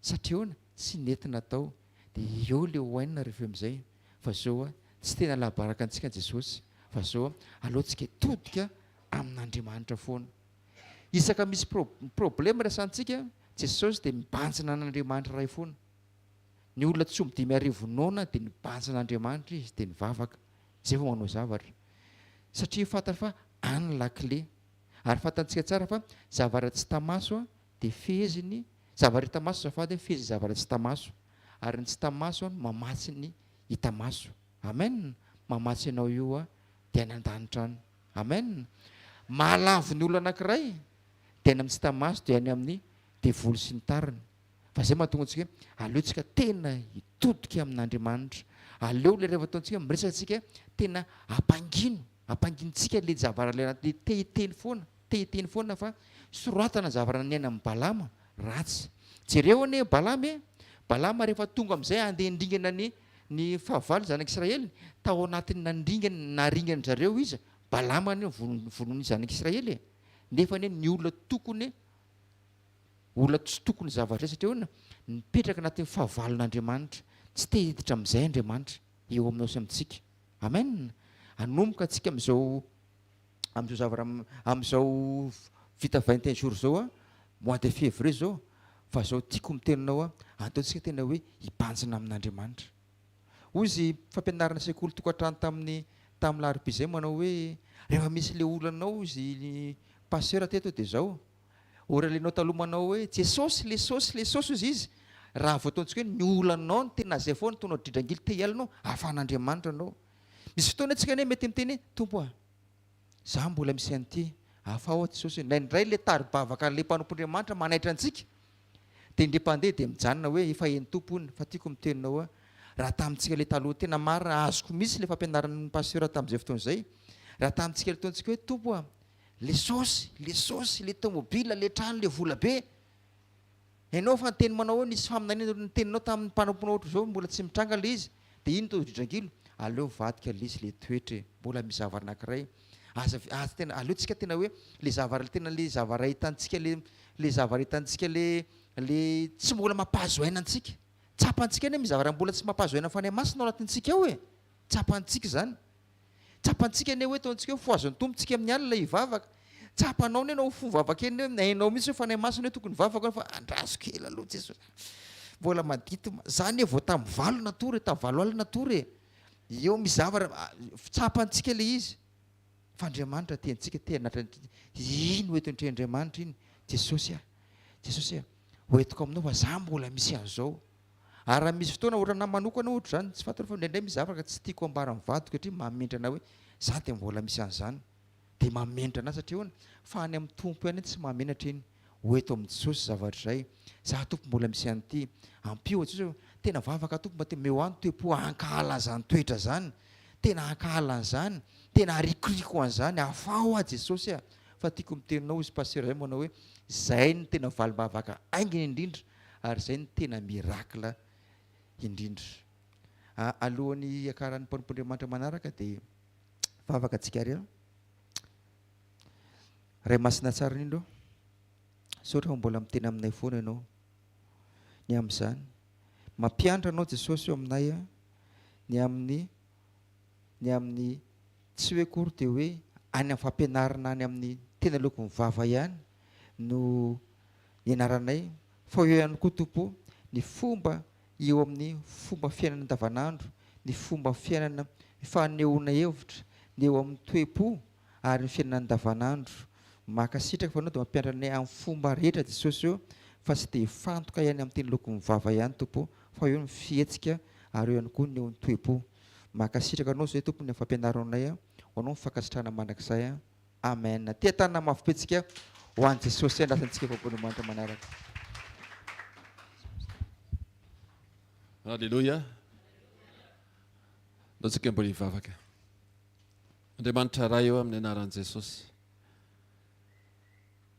satria ahoana? Tsy nety natao. Dia eo ilay oainina rehefa eo amin'izay fa izao tsy tena lahabaraka antsika Jesosy fa izao aleo tsika hitodika amin'Andriamanitra foana. Isaka misy problème resahantsika, Jesosy dia mibanjina an'Andriamanitra Ray foana. Ny olona tsy omby 5000 noana dia nibanjina an'Andriamanitra izy dia nivavaka. Zay vao manao zavatra. Satria fantany fa any ny lakile. Ary fantantsika tsara fa zavatra tsy hita maso dia feheziny, zavatra hita maso azafady, feheziny zavatra tsy hita maso. Ary ny tsy hita maso no mamatsy ny hita maso. Amen! Mamatsy anao io. dia any an-danitra any. Amen. Mahalavo ny olona anankiray dia any amin'ny tsy hita maso dia any amin'ny devoly sy ny tariny. Fa izay mahatonga antsika hoe aleo tsika tena hitodika amin'Andriamanitra. Aleo ilay rehefa ataontsika miresaka tsika tena ampangino, ampangintsika ilay zavara ilay anaty ilay te hiteny foana, te hiteny foana fa soratana zavara niainan'i Balama ratsy. Jereo anie Balama e! Balama rehefa tonga amin'izay handeha handringana ny ny fahavalo zanak'Israely, tao anatin'ny nandringany naringan-dry zareo iza? Balama anie no vonoin'ny zanak'Israely e! Nefa anie ny olona tokony Olona tsy tokony zavatra izay satria ahoana? Mipetraka anatin'ny fahavalon'Andriamanitra. Tsy te hiditra amin'izay Andriamanitra eo aminao sy amintsika. Amen. Hanomboka antsika amin'izao amin'izao zavatra amin'izao vita 21 jours izao a, mois de février izao, fa izao tiako miteny anao a, ataontsika tena hoe hibanjina amin'Andriamanitra. Hoy izy fampianarana sekoly tokantrano tamin'ny tamin'ny larobia izay manao hoe rehefa misy le olana ao izy pasteur teto dia izao Aurelienao taloha manao hoe Jesosy le sosy le sosy ozy izy raha vao ataontsika hoe ny olanao no tena zay foana tonao dridrangily te hiala anao afahan'Andriamanitra anao. Misy fotoana antsika anie mety miteny hoe Tompo a za mbola misy an'ity afaho aho Jesosy indraindray le tari-bavaka le mpanompon'Andriamanitra manaitra antsika dia indray mpandeha dia mijanona hoe efa eny Tompo hono fa tiako miteny anao hoe raha tamintsika le taloha tena marina azoko mihitsy le fampianaran'ny pasteur tamin'izay fotoana izay raha tamintsika le ataontsika hoe Tompo a Le saosy, le saosy, le tomobile, le trano, le vola be. Enao fa niteny manao hoe nisy faminaniana niteninao tamin'ny mpanomponao ohatr'izao mbola tsy mitranga le izy de ino to dridrangilo? Aleo vadika lesy le toetra e, mbola misy zavatra anakiray aza aza tena aleo tsika tena hoe le zavatra tena le zavatra hitantsika le le zavatra hitantsika le le tsy mbola mampahazo aina antsika. Tsapantsika anie misy zavatra mbola tsy mampahazo aina fanahy masina ao anatintsika ao e, tsapantsika izany. Tsapantsika anie hoe ataontsika hoe fohazin'ny Tompo tsika amin'ny alina hivavaka. Tsapanao anie ianao fo vavaka eny hoe hainao mihitsy hoe Fanahy Masina hoe tokony hivavaka aho fa andraso kely aloha Jesosy. Mbola madity za anie vao tamin'ny valo natory e, tamin'ny valo alina natory e. Eo misy zavatra tsapantsika ilay izy. Fa Andriamanitra tia antsika, te hanatra iny ho eto an-trehan'Andriamanitra iny. Jesosy a, Jesosy a, ho entiko aminao fa za mbola misy an'izao. Ary raha misy fotoana ohatranahy manokana ohatra izany, tsy fantatra fa indraindray misy zavatra tsy tiako ambara amin'ny vadiko satria mahamenatra anahy hoe za dia mbola misy an'izany. Dia mahamenatra anahy satria ahoana? Fa any amin'ny Tompo ihany tsy mahamenatra iny. Ho eto amin'i Jesosy zavatra izay. Za Tompo mbola misy an'ity. Ampio aho Jesosy ô. Tena vavaka Tompo mba omeo ahy ny toe-po hankahala an'izany toetra izany. Tena hankahala an'izany. Tena harikoriko an'izany. Afaho aho Jesosy a. Fa tiako miteny anao hozy Pasteur zay manao hoe izay no tena valim-bavaka haingana indrindra ary izay no tena miracle indrindra. Alohan'ny hiakaran'ny mpanompon'Andriamanitra manaraka dia vavaka antsika ary an. Ray masina tsara indrindra ô, misaotra fa mbola miteny aminay foana ianao ny amin'izany. Mampianatra anao Jesosy eo aminay an, ny amin'ny ny amin'ny tsy hoe akory dia hoe any amin'ny fampianarana any amin'ny tena aleoko ny vava ihany no nianaranay fa eo ihany koa Tompo ô ny fomba eo amin'ny fomba fiainana andavanandro, ny fomba fiainana fanehoana hevitra, ny eo amin'ny toe-po ary ny fiainana andavanandro. Mankasitraka fa Anao dia mampianatra anay amin'ny fomba rehetra Jesosy ô fa tsy dia hifantoka ihany amin'ny teny lokon'ny vava ihany Tompo ô fa eo ny fihetsika ary eo ihany koa ny eo ny toe-po. Mankasitraka Anao izay Tompo ny amin'ny fampianaranao anay ho Anao ny fankasitrahana mandrakizay. Amen. Tia tanana mafy be tsika ho an'i Jesosy andrasantsika Vavolomanitra manaraka. Alléluia. Ndao tsika mbola hivavaka. Andriamanitra Ray eo amin'ny anaran'i Jesosy.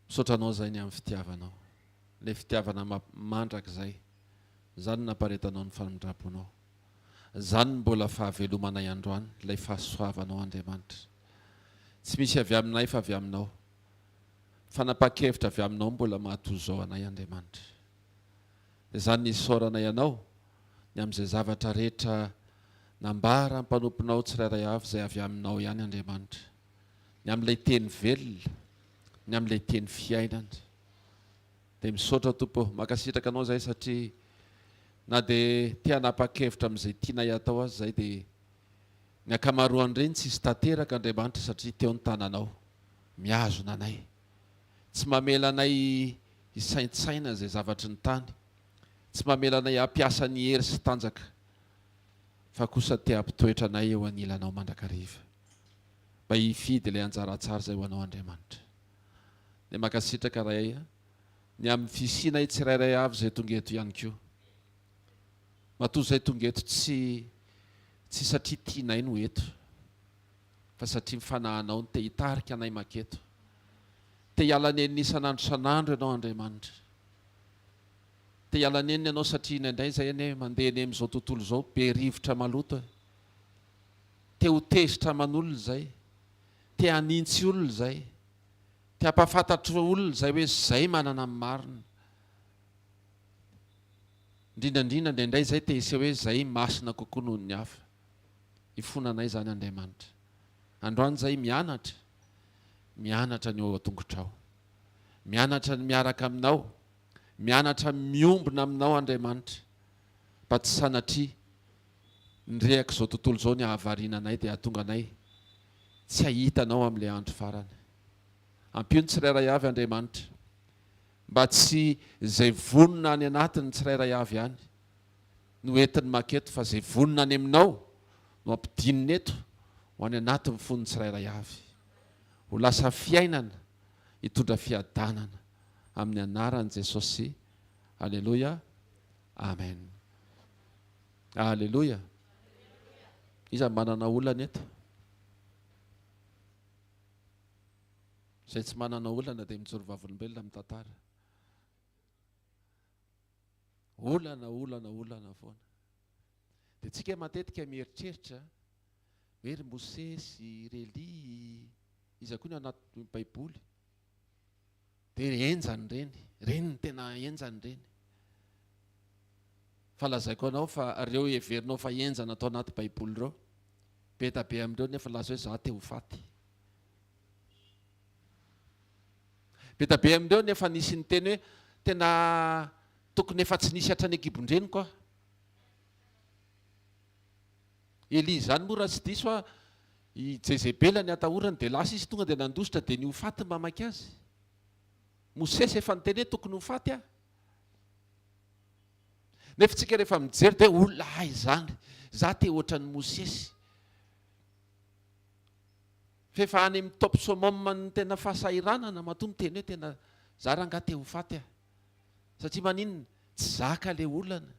Misaotra anao izay ny amin'ny fitiavanao. Ilay fitiavana mandrakizay. Izany no namparetanao ny famindram-ponao. Izany no mbola fahavelomanay androany, ilay fahasoavanao Andriamanitra. Tsy misy avy aminay fa avy aminao. Fanapahan-kevitra avy aminao mbola mahatoa izao anay Andriamanitra. Izany no isaoranay Anao ny amin'izay zavatra rehetra nambara mpanomponao tsirairay avy izay avy aminao ihany Andriamanitra. Ny amin'ilay teny velona, ny amin'ilay teny fiainana. Dia misaotra Tompo ô, mankasitraka Anao izahay satria na dia te hanapa-kevitra amin'izay tianay hatao aza izahay dia ny ankamaroan'ireny tsisy tanteraka Andriamanitra satria teo ny tananao mihazona anay. Tsy mamela anay hisaintsaina izay zavatry ny tany, tsy mamela anay hampiasa ny hery sy tanjaka fa kosa te hampitoetra anay eo anilanao mandrakariva. Mba hifidy ilay anjara tsara izay ho anao Andriamanitra. Dia mankasitraka Ray a, ny amin'ny fisianay tsirairay avy izay tonga eto ihany koa. Matoa izay tonga eto tsy tsy satria tianay no eto, fa satria ny Fanahinao no te hitarika anay maketo. Te hiala nenina isan'andro isan'andro Ianao Andriamanitra. Te hiala nenina Ianao satria indraindray izay anie mandeha eny amin'izao tontolo izao be rivotra maloto e. Te ho tezitra aman'olona izay. Te hanintsy olona izay. Te hampahafantatra olona izay hoe izay manana ny marina. Indrindra indrindra indraindray izay te hiseho hoe izay masina kokoa noho ny hafa. Ifonanay izany Andriamanitra. Androany izay mianatra, mianatra ny eo an-tongotrao. Mianatra ny miaraka aminao. Mianatra miombona aminao Andriamanitra. Mba tsy sanatria ny rehak'izao tontolo izao ny hahavariana anay dia hahatonga anay tsy hahita Anao amin'ilay andro farany. Ampio ny tsirairay avy Andriamanitra mba tsy izay vonona any anatiny tsirairay avy any no entiny maketo fa izay vonona any aminao no ampidinina eto ho any anatin'ny fon'ny tsirairay avy. Ho lasa fiainana hitondra fiadanana amin'ny anaran'i Jesosy. Aleloia. Amen. Aleloia. Iza manana olana eto? Izay tsy manana olana dia mijoro vavolombelona mitantara. Olana, olana, olana foana. Dia tsika matetika mieritreritra hoe ry Mosesy, ry Elia, iza koa ny anaty Baiboly. Dia henjana ireny, ireny no tena henjana ireny. Fa lazaiko anao fa ireo heverinao fa henjana ato anaty Baiboly ireo, be da be amin'ireo nefa laza hoe za te ho faty. Be da be amin'ireo nefa nisy niteny hoe tena tokony efa tsy nisy hatrany an-kibon-dreniko aho. Elia izany moa raha tsy diso aho, i Jezebela ny atahorany dia lasa izy tonga dia nandositra dia ny ho faty mba maika azy. Mosesy efa niteny hoe tokony ho faty aho. Nefa tsika rehefa mijery dia olona hay izany, za te ohatran'i Mosesy. F'efa any amin'ny top summum ny tena fahasahiranana matoa miteny hoe tena za rangaha te ho faty aho. Satria maninona? Tsy zaka le olana.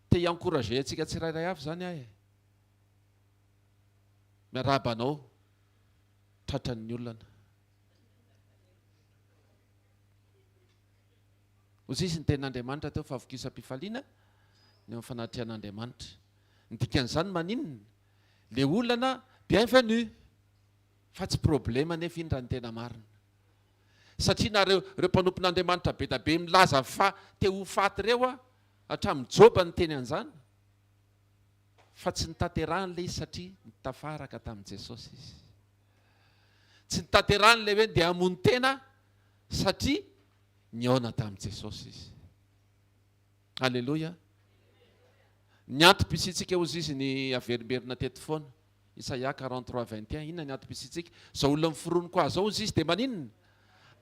Te hi-encourager antsika tsirairay avy izany aho e. Miarahaba anao tratran'ny olana. Hoy izy ny tenin'Andriamanitra teo fahavokisam-pifaliana ny eo amin'ny fanatrehan'Andriamanitra. Ny dikan'izany maninona? Le olana bienvenue fa tsy problema anefa iny raha ny tena marina. Satria nareo ireo mpanompon'Andriamanitra be da be milaza fa te ho faty ireo hatramin'i Joba niteny an'izany fa tsy notanterahiny ilay izy satria nitafaraka tamin'i Jesosy izy. Tsy notanterahiny ilay hoe ndeha hamono tena satria nihaona tamin'i Jesosy izy. Aleloia. Ny antom-pisiantsika hozy izy ny averimberina teto foana. Isaia 43 21, inona ny antom-pisiantsika? Izao olona miforoniko azy izao hozy izy dia maninona?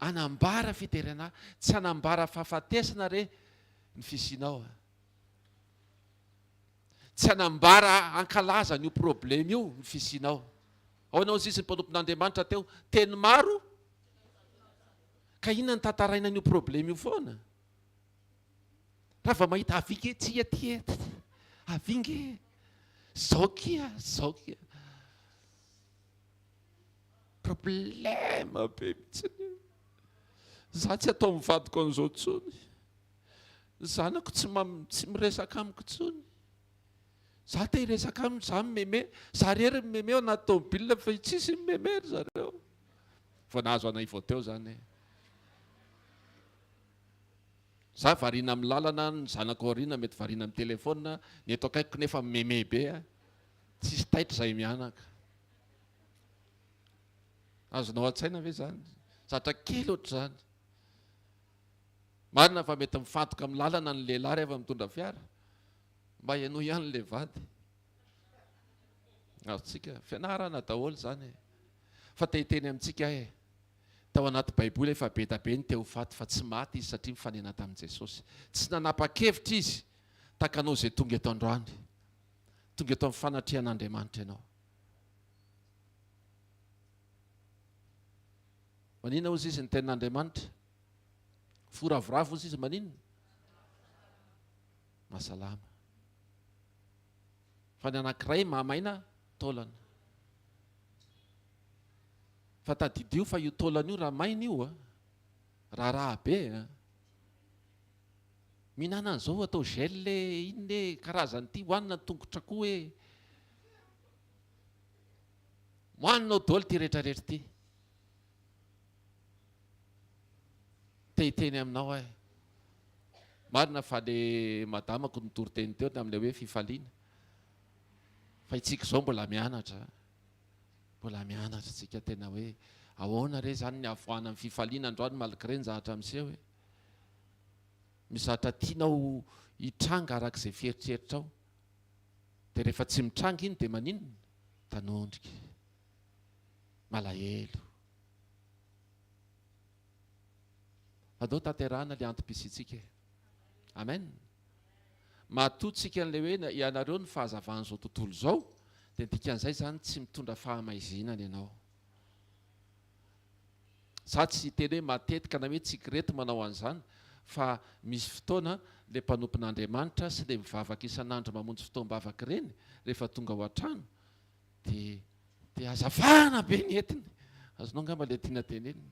Hanambara fiderana ahy, tsy hanambara fahafatesana re ny fisianao. Tsy hanambara hankalaza an'io problème io ny fisianao. Ahoana hozy izy ny mpanompon'Andriamanitra teo? Teny maro? Ka inona ny tantaraina an'io problème io foana? Raha vao mahita avia nge tsy aty e, avia nge, zao kia, zao kia. Problème be mihitsy. Za tsy atao amin'ny vadiko an'izao intsony. Ny zanako tsy tsy miresaka amiko intsony. Za te hiresaka aminy, za mimeme, za rery mimeme ao anaty tomobile fa tsisy mimeme ry zareo. Vao nahazo anay vao teo zany e. Za variana amin'ny lalana, ny zanako aoriana mety variana amin'ny telephone, ny eto akaikiko nefa mimeme be a. Tsisy taitra izahay mianaka. Azonao an-tsaina ve zany? Zatra kely ohatr'izany. Marina fa mety mifantoka amin'ny lalana ny lehilahy rehefa mitondra fiara. Mba henoy ihany ilay vady. Azontsika fianarana daholo izany e. Fa te hiteny amintsika aho e. Tao anaty Baiboly efa be da be ny te ho faty fa tsy maty izy satria nifanena tamin'i Jesosy. Tsy nanapa-kevitra izy tahaka anao izay tonga eto androany. Tonga eto amin'ny fanatrehan'Andriamanitra ianao. Maninona hozy izy ny tenin'Andriamanitra? Fo ravoravo hozy izy maninona? Mahasalama. Fa ny anankiray mahamaina taolana. Fa tadidio fa io taolana io raha maina io a, raharaha be a. Mihinana an'izao atao gel e, inona e, karazany ity hohanina ny tongotr'akoho e. Hohaninao daholo ity rehetrarehetra ity. Te hiteny aminao aho e. Marina fa le madamako nitory teny teo ny amin'ilay hoe fifaliana. Fa itsika izao mbola mianatra. Mbola mianatra tsika tena hoe ahoana re zany ny havoahana ny fifaliana androany malgré ny zavatra miseho e. Misy zavatra tianao hitranga araka izay fieritreretrao. Dia rehefa tsy mitranga iny dia maninona? Tanondrika. Malahelo. Andao tanterahana ilay antom-pisiantsika e. Amen. Matoa tsika an'ilay hoe ianareo ny fahazavan'izao tontolo izao, dia ny dikan'izay izany tsy mitondra fahamaizinana ianao. Za tsy hiteny hoe matetika na hoe tsy ireto manao an'izany fa misy fotoana le mpanompon'Andriamanitra sy le mivavaka isan'andro mamonjy fotoam-bavaka ireny rehefa tonga ao an-trano dia dia hazavana be ny entiny. Azonao angamba le tiana tenenina.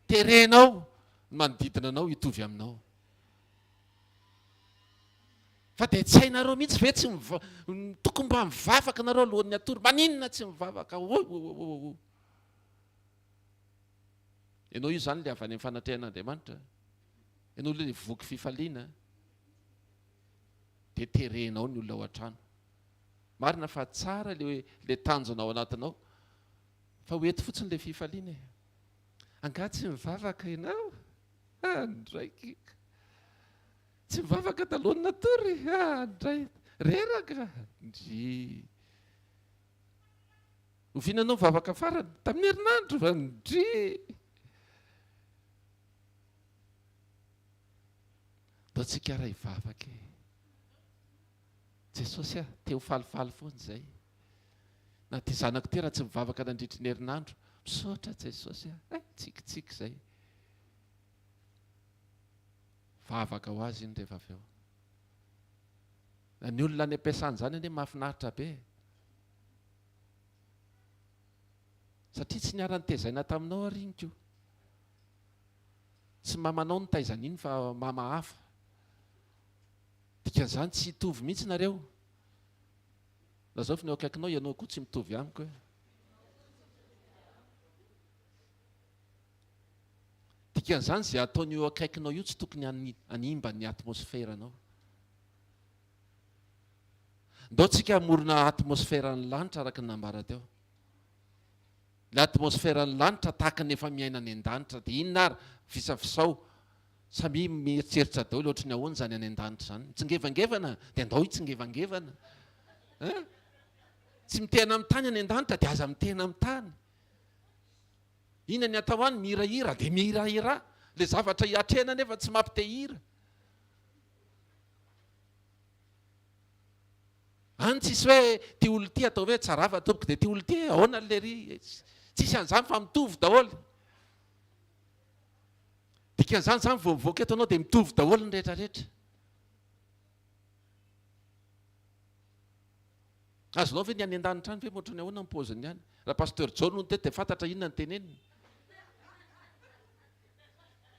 Terenao ny manodidina anao hitovy aminao. Fa dia tsy hainareo mihitsy ve tsy miva tokony mba mivavaka nareo alohan'ny hatory. Maninona tsy mivavaka? Oy oy oy oy. Ianao io izany ilay avy any amin'ny fanatrehan'Andriamanitra. Ianao ilay voky fifaliana. Dia terenao ny olona ao an-trano. Marina fa tsara ilay ilay tanjona ao anatinao. Fa ho eto fotsiny ilay fifaliana e. Angaha tsy mivavaka ianao? Ah, ndraiky. Tsy mivavaka talohan'ny natory? Ah, ndray. Reraka? Ndry. Oviana ianao nivavaka farany? Tamin'ny herinandro va? Ndry. Ndao tsika ary hivavaka e. Jesosy a, te ho falifaly foana izay. Na ity zanako ity raha tsy mivavaka nandritry ny herinandro, misaotra Jesosy a, eh, tsikitsiky izay. Vavaka ho azy iny rehefa avy eo. Na ny olona any am-piasana izany anie mahafinaritra be e. Satria tsy niara-nitezaina taminao ary iny ko. Tsy mamanao nitaiza an'iny fa mama hafa. Dikan'izany tsy hitovy mihitsy nareo. Lazao fa ny eo akaikinao ianao koa tsy mitovy amiko e. Dikan'izany izay ataon'io eo akaikinao io tsy tokony hanimba ny atmosferanao. Ndao tsika hamorona atmosferan'ny lanitra araka ny nambara teo. Ny atmosferan'ny lanitra tahaka ny efa miaina any an-danitra dia inona ary? Visavisao. Samia mieritreritra daholo ohatry ny ahoana izany any an-danitra izany. Mitsingevangevana dia andao hitsingevangevana. Hein? Tsy mitehana amin'ny tany any an-danitra dia aza mitehana amin'ny tany. Inona ny atao any? Mihirahira dia mihirahira. Ilay zavatra hiatrehana anefa tsy mampite-hira. Any tsisy hoe ty olona ity atao hoe tsarava tompoko dia ty olona ity ahoana lery. Tsisy an'izany fa mitovy daholo. Dikan'izany izany vao mivoaka eto anao dia mitovy daholo ny rehetra rehetra. Azonao ve ny any an-danitra any ve ohatran'ny ahoana ny paoziny any? Raha Pasteur John no teto dia fantatra inona ny teneniny.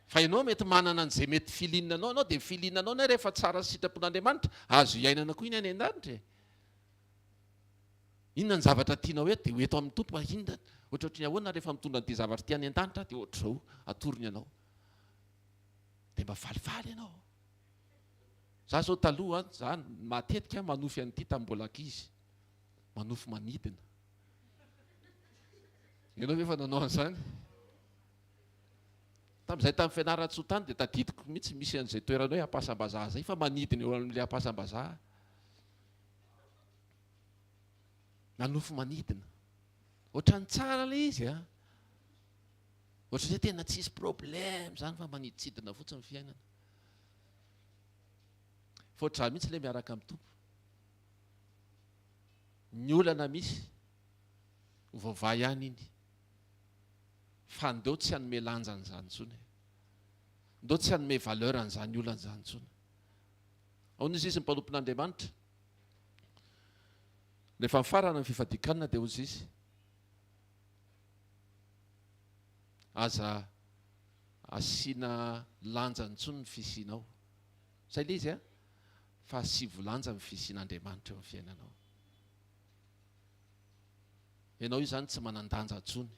Fa ianao mety manana an'izay mety feeling anao, anao dia feeling anao na rehefa tsara sy sitrapon'Andriamanitra, azo iainana koa iny any an-danitra e. Inona ny zavatra tianao eto dia ho eto amin'ny Tompo, inona ohatrohatry ny ahoana rehefa mitondra an'ity zavatra ity any an-danitra dia ohatr'izao atorony anao. Dia mba falifaly ianao. Za zao taloha an, za matetika manofy an'ity tamin'ny mbola ankizy. Manofy manidina. Ianao ve efa nanao an'izany? Tamin'izay tamin'ny Fianarantsoa tany dia tadidiko mihitsy misy an'izay toerana hoe Ampasambazaha izay fa manidina eo amin'ilay Ampasambazaha. Nanofy manidina. Ohatran'ny tsara ilay izy an. Ohatran'ny hoe tena tsisy problème izany fa maniditsidina fotsiny ny fiainana. Fa ohatr'izany mihitsy ilay miaraka amin'ny Tompo. Ny olana misy, ho voavaha ihany iny. Fa ndeo tsy hanome lanja an'izany intsony e. Ndao tsy hanome valeur an'izany olana izany intsony. Ahoana izy izy ny mpanompon'Andriamanitra? Rehefa mifarana ny fifadian-kanina dia hozy izy, Aza asiana lanjany intsony ny fisianao. Izay ilay izy an! Fa asivo lanja ny fisian'Andriamanitra eo amin'ny fiainanao. Ianao io izany tsy manan-danja intsony.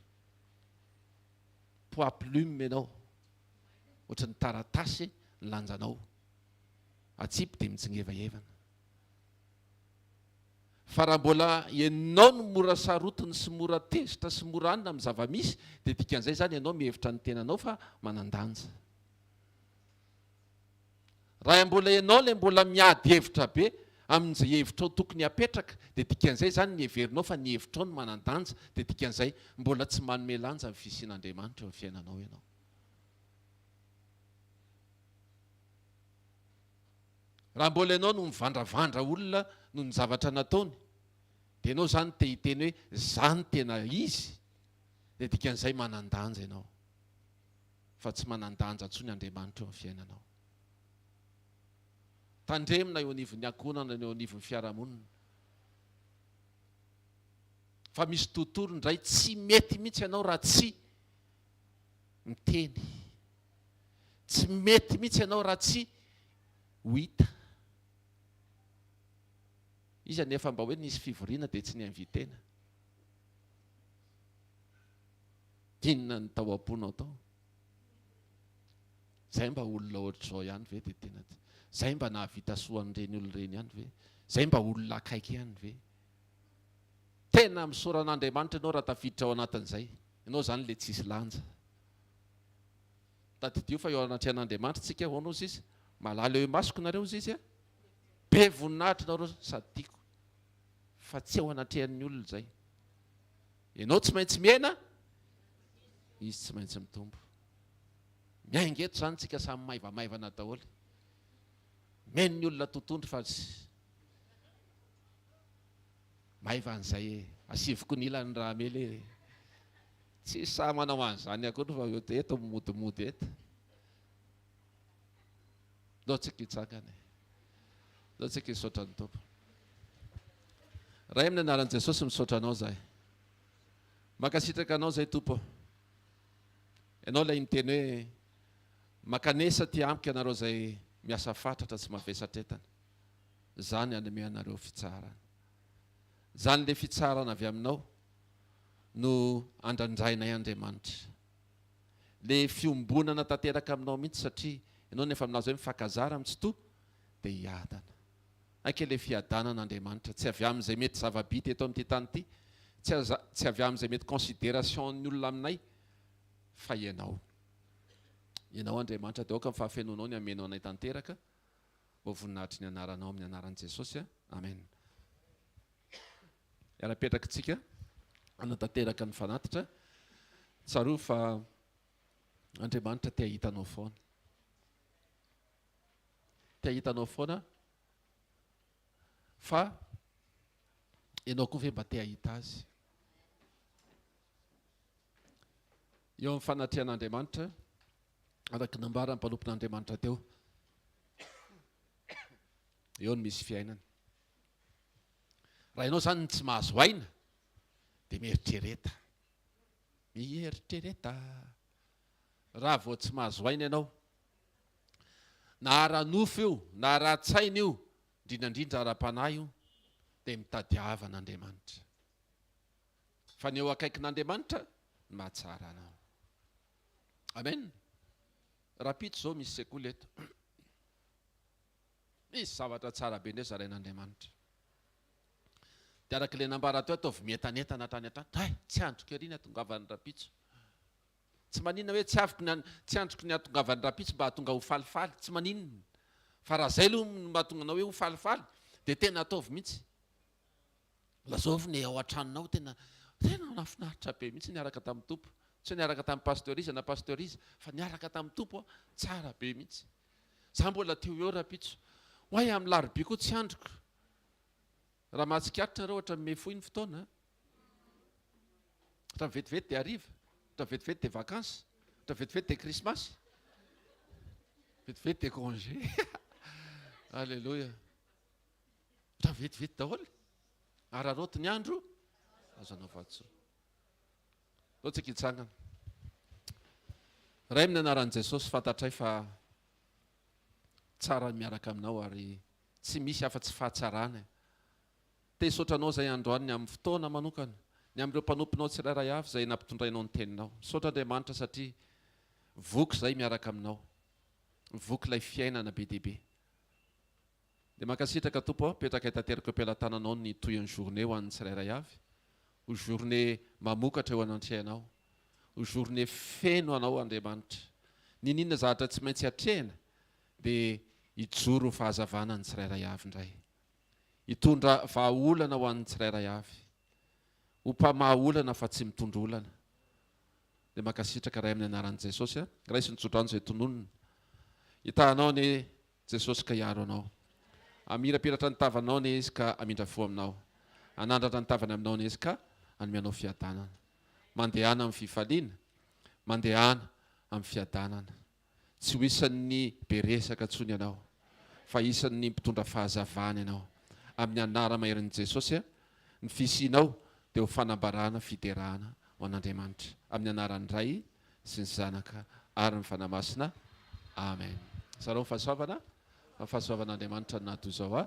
Poids plume ianao. Ohatran'ny taratasy ny lanjanao. Atsipy dia mitsingevahevana. Fa raha mbola ianao no mora sarotiny sy mora tezitra sy mora anona amin'ny zava-misy dia dikan'izay izany ianao mihevitra ny tenanao fa manan-danja. Raha mbola ianao ilay mbola miady hevitra be amin'izay hevitrao tokony hapetraka dia dikan'izay izany ny heverinao fa ny hevitrao no manan-danja dia dikan'izay mbola tsy manome lanja ny fisian'Andriamanitra eo amin'ny fiainanao ianao. Raha mbola ianao no mivandravandra olona noho ny zavatra nataony, dia ianao izany te hiteny hoe za no tena izy, dia dikan'izay manan-danja ianao. Fa tsy manan-danja intsony Andriamanitra eo amin'ny fiainanao. Tandremo na eo anivon'ny ankohonana na eo anivon'ny fiarahamonina. Fa misy tontolo indray tsy mety mihitsy ianao raha tsy miteny. Tsy mety mihitsy ianao raha tsy ho hita. Iza nefa mba hoe nisy fivoriana dia tsy ni-inviter-na? Inona ny tao am-ponao tao? Zay mba olona ohatr'izao ihany ve dia tena zay mba nahavita soa an'ireny olona ireny ihany ve? Zay mba olona akaiky ihany ve? Tena misaora an'Andriamanitra ianao raha tafiditra ao anatin'izay. Ianao izany ilay tsisy lanja. Tadidio fa eo anatrehan'Andriamanitra tsika, ahoana hozy izy? Malala eo imasoko nareo hozy izy a! Be voninahitra nareo sady tiako. Fa tsy eo anatrehan'ny olona izay. Ianao tsy maintsy mihena, izy tsy maintsy mitombo. Miainga eto izany tsika samy maivamaivana daholo. Meno ny olona totondry fa tsy maivana izay e. Asivoko ny ilany raha hamely e. Tsy sahy manao an'izany akory fa eto eto modimody eto. Ndao tsika hitsangana e. Ndao tsika hisaotra ny Tompo. Ray amin'ny anaran'i Jesosy misaotra anao zahay. Mankasitraka anao zay Tompo. Ianao ilay niteny hoe makanesa aty amiko ianareo izay miasa fatratra sy mavesatra entana. Izany hanome anareo fitsaharana. Izany ilay fitsaharana avy aminao no andrandrainay Andriamanitra. Le fiombonana tanteraka aminao mihitsy satria ianao no efa milaza hoe mifankazara amin'ny Tsitoha dia hiadana. Aika le fiadanana Andriamanitra, tsy avy amin'izay mety zava-bita eto amin'ity tany ity, tsy tsy avy amin'izay mety considération-n'ny olona aminay fa Ianao. Ianao Andriamanitra dia aoka ny fahafenoanao ny hameno anay tanteraka ho voninahitry ny anaranao amin'ny anaran'i Jesosy. Amen. Hiara-petraka isika hanatanteraka ny fanatitra. Tsarovy fa Andriamanitra te hahita anao foana. Te hahita anao foana fa ianao koa ve mba te hahita azy? Eo amin'ny fanatrehan'Andriamanitra, araka ny nambaran'ny mpanompon'Andriamanitra teo, eo no misy fiainana. Raha ianao izany no tsy mahazo aina dia mieritrereta. Mieritrereta. Raha vao tsy mahazo aina ianao, na ara-nofo io, na ara-tsaina io, indrindra indrindra ara-panahy io, dia mitadiava an'Andriamanitra. Fa ny eo akaikin'Andriamanitra no mahatsara anao. Amen. Rahampitso izao misy sekoly eto. Misy zavatra tsara be indray zarain'Andriamanitra. Dia araka ilay nambara teo, ataovy mientanentana hatrany hatrany. Hay, tsy andriko ery ny hatongavan'ny rahampitso. Tsy maninona hoe tsy aviko ny tsy andriko ny hatongavan'ny rahampitso mba hahatonga ho falifaly. Tsy maninona. Fa raha izay aloha no mahatonga anao hoe ho falifaly, dia tena ataovy mihitsy. Lazao ny ao an-tranonao tena tena nahafinaritra be mihitsy niaraka tamin'ny Tompo. Tsy hoe niaraka tamin'ny pasteur iza na pasteur iza, fa niaraka tamin'ny Tompo aho, tsara be mihitsy. Za mbola teo eo rahampitso. Oay amin'ny larobia koa tsy andriko. Raha mahatsikaritra nareo ohatran'ny miha fohy ny fotoana an. Ohatran'ny vetivety dia hariva. Ohatra vetivety dia vacances, ohatra vetivety dia krismasy, vetivety dia congé. Alléluia. Ohatra vetivety daholo. Araraoty ny andro, azo anaovan-tsoa. Ndao tsika hitsangana. Ray amin'ny anaran'i Jesosy, fantatray fa tsara ny miaraka aminao ary tsy misy afa-tsy fahatsarana. Te hisaotra Anao izay androany ny amin'ny fotoana manokana, ny amin'ireo mpanomponao tsirairay avy izay nampitondrainao ny Teninao. Misaotra Andriamanitra satria voky izay miaraka aminao. Voky ilay fiainana be dia be. Dia mankasitraka Tompo a, apetraka tanteraka eo am-pelatananao ny tohin'ny journée ho an'ny tsirairay avy. Ho journée mamokatra eo anatrehanao. Ho journée feno Anao Andriamanitra. N'inon'inona zavatra tsy maintsy atrehina dia hijoro ho fahazavana ny tsirairay avy indray. Hitondra vahaolana ho an'ny tsirairay avy. Ho mpamaha olana fa tsy mitondra olana. Dia mankasitraka Ray amin'ny anaran'i Jesosy a. Raiso ny tsodrano izay tononina. Hitahanao anie Jesosy ka hiaro anao. Hamirapiratra ny tavanao anie Izy ka hamindra fo aminao. Hanandratra ny tavany aminao anie Izy ka hanome anao fiadanana. Mandehana amin'ny fifaliana. Mandehana amin'ny fiadanana. Tsy ho isan'ny be resaka intsony ianao, fa isan'ny mpitondra fahazavana ianao. Amin'ny anara-maherin'i Jesosy, ny fisianao dia ho fanambarana fiderana ho an'Andriamanitra. Amin'ny anaran'ny Ray sy ny Zanaka ary ny Fanahy Masina. Amen. Zarao ny fahasoavana, fa ny fahasoavan'Andriamanitra no naha toy izao ahy.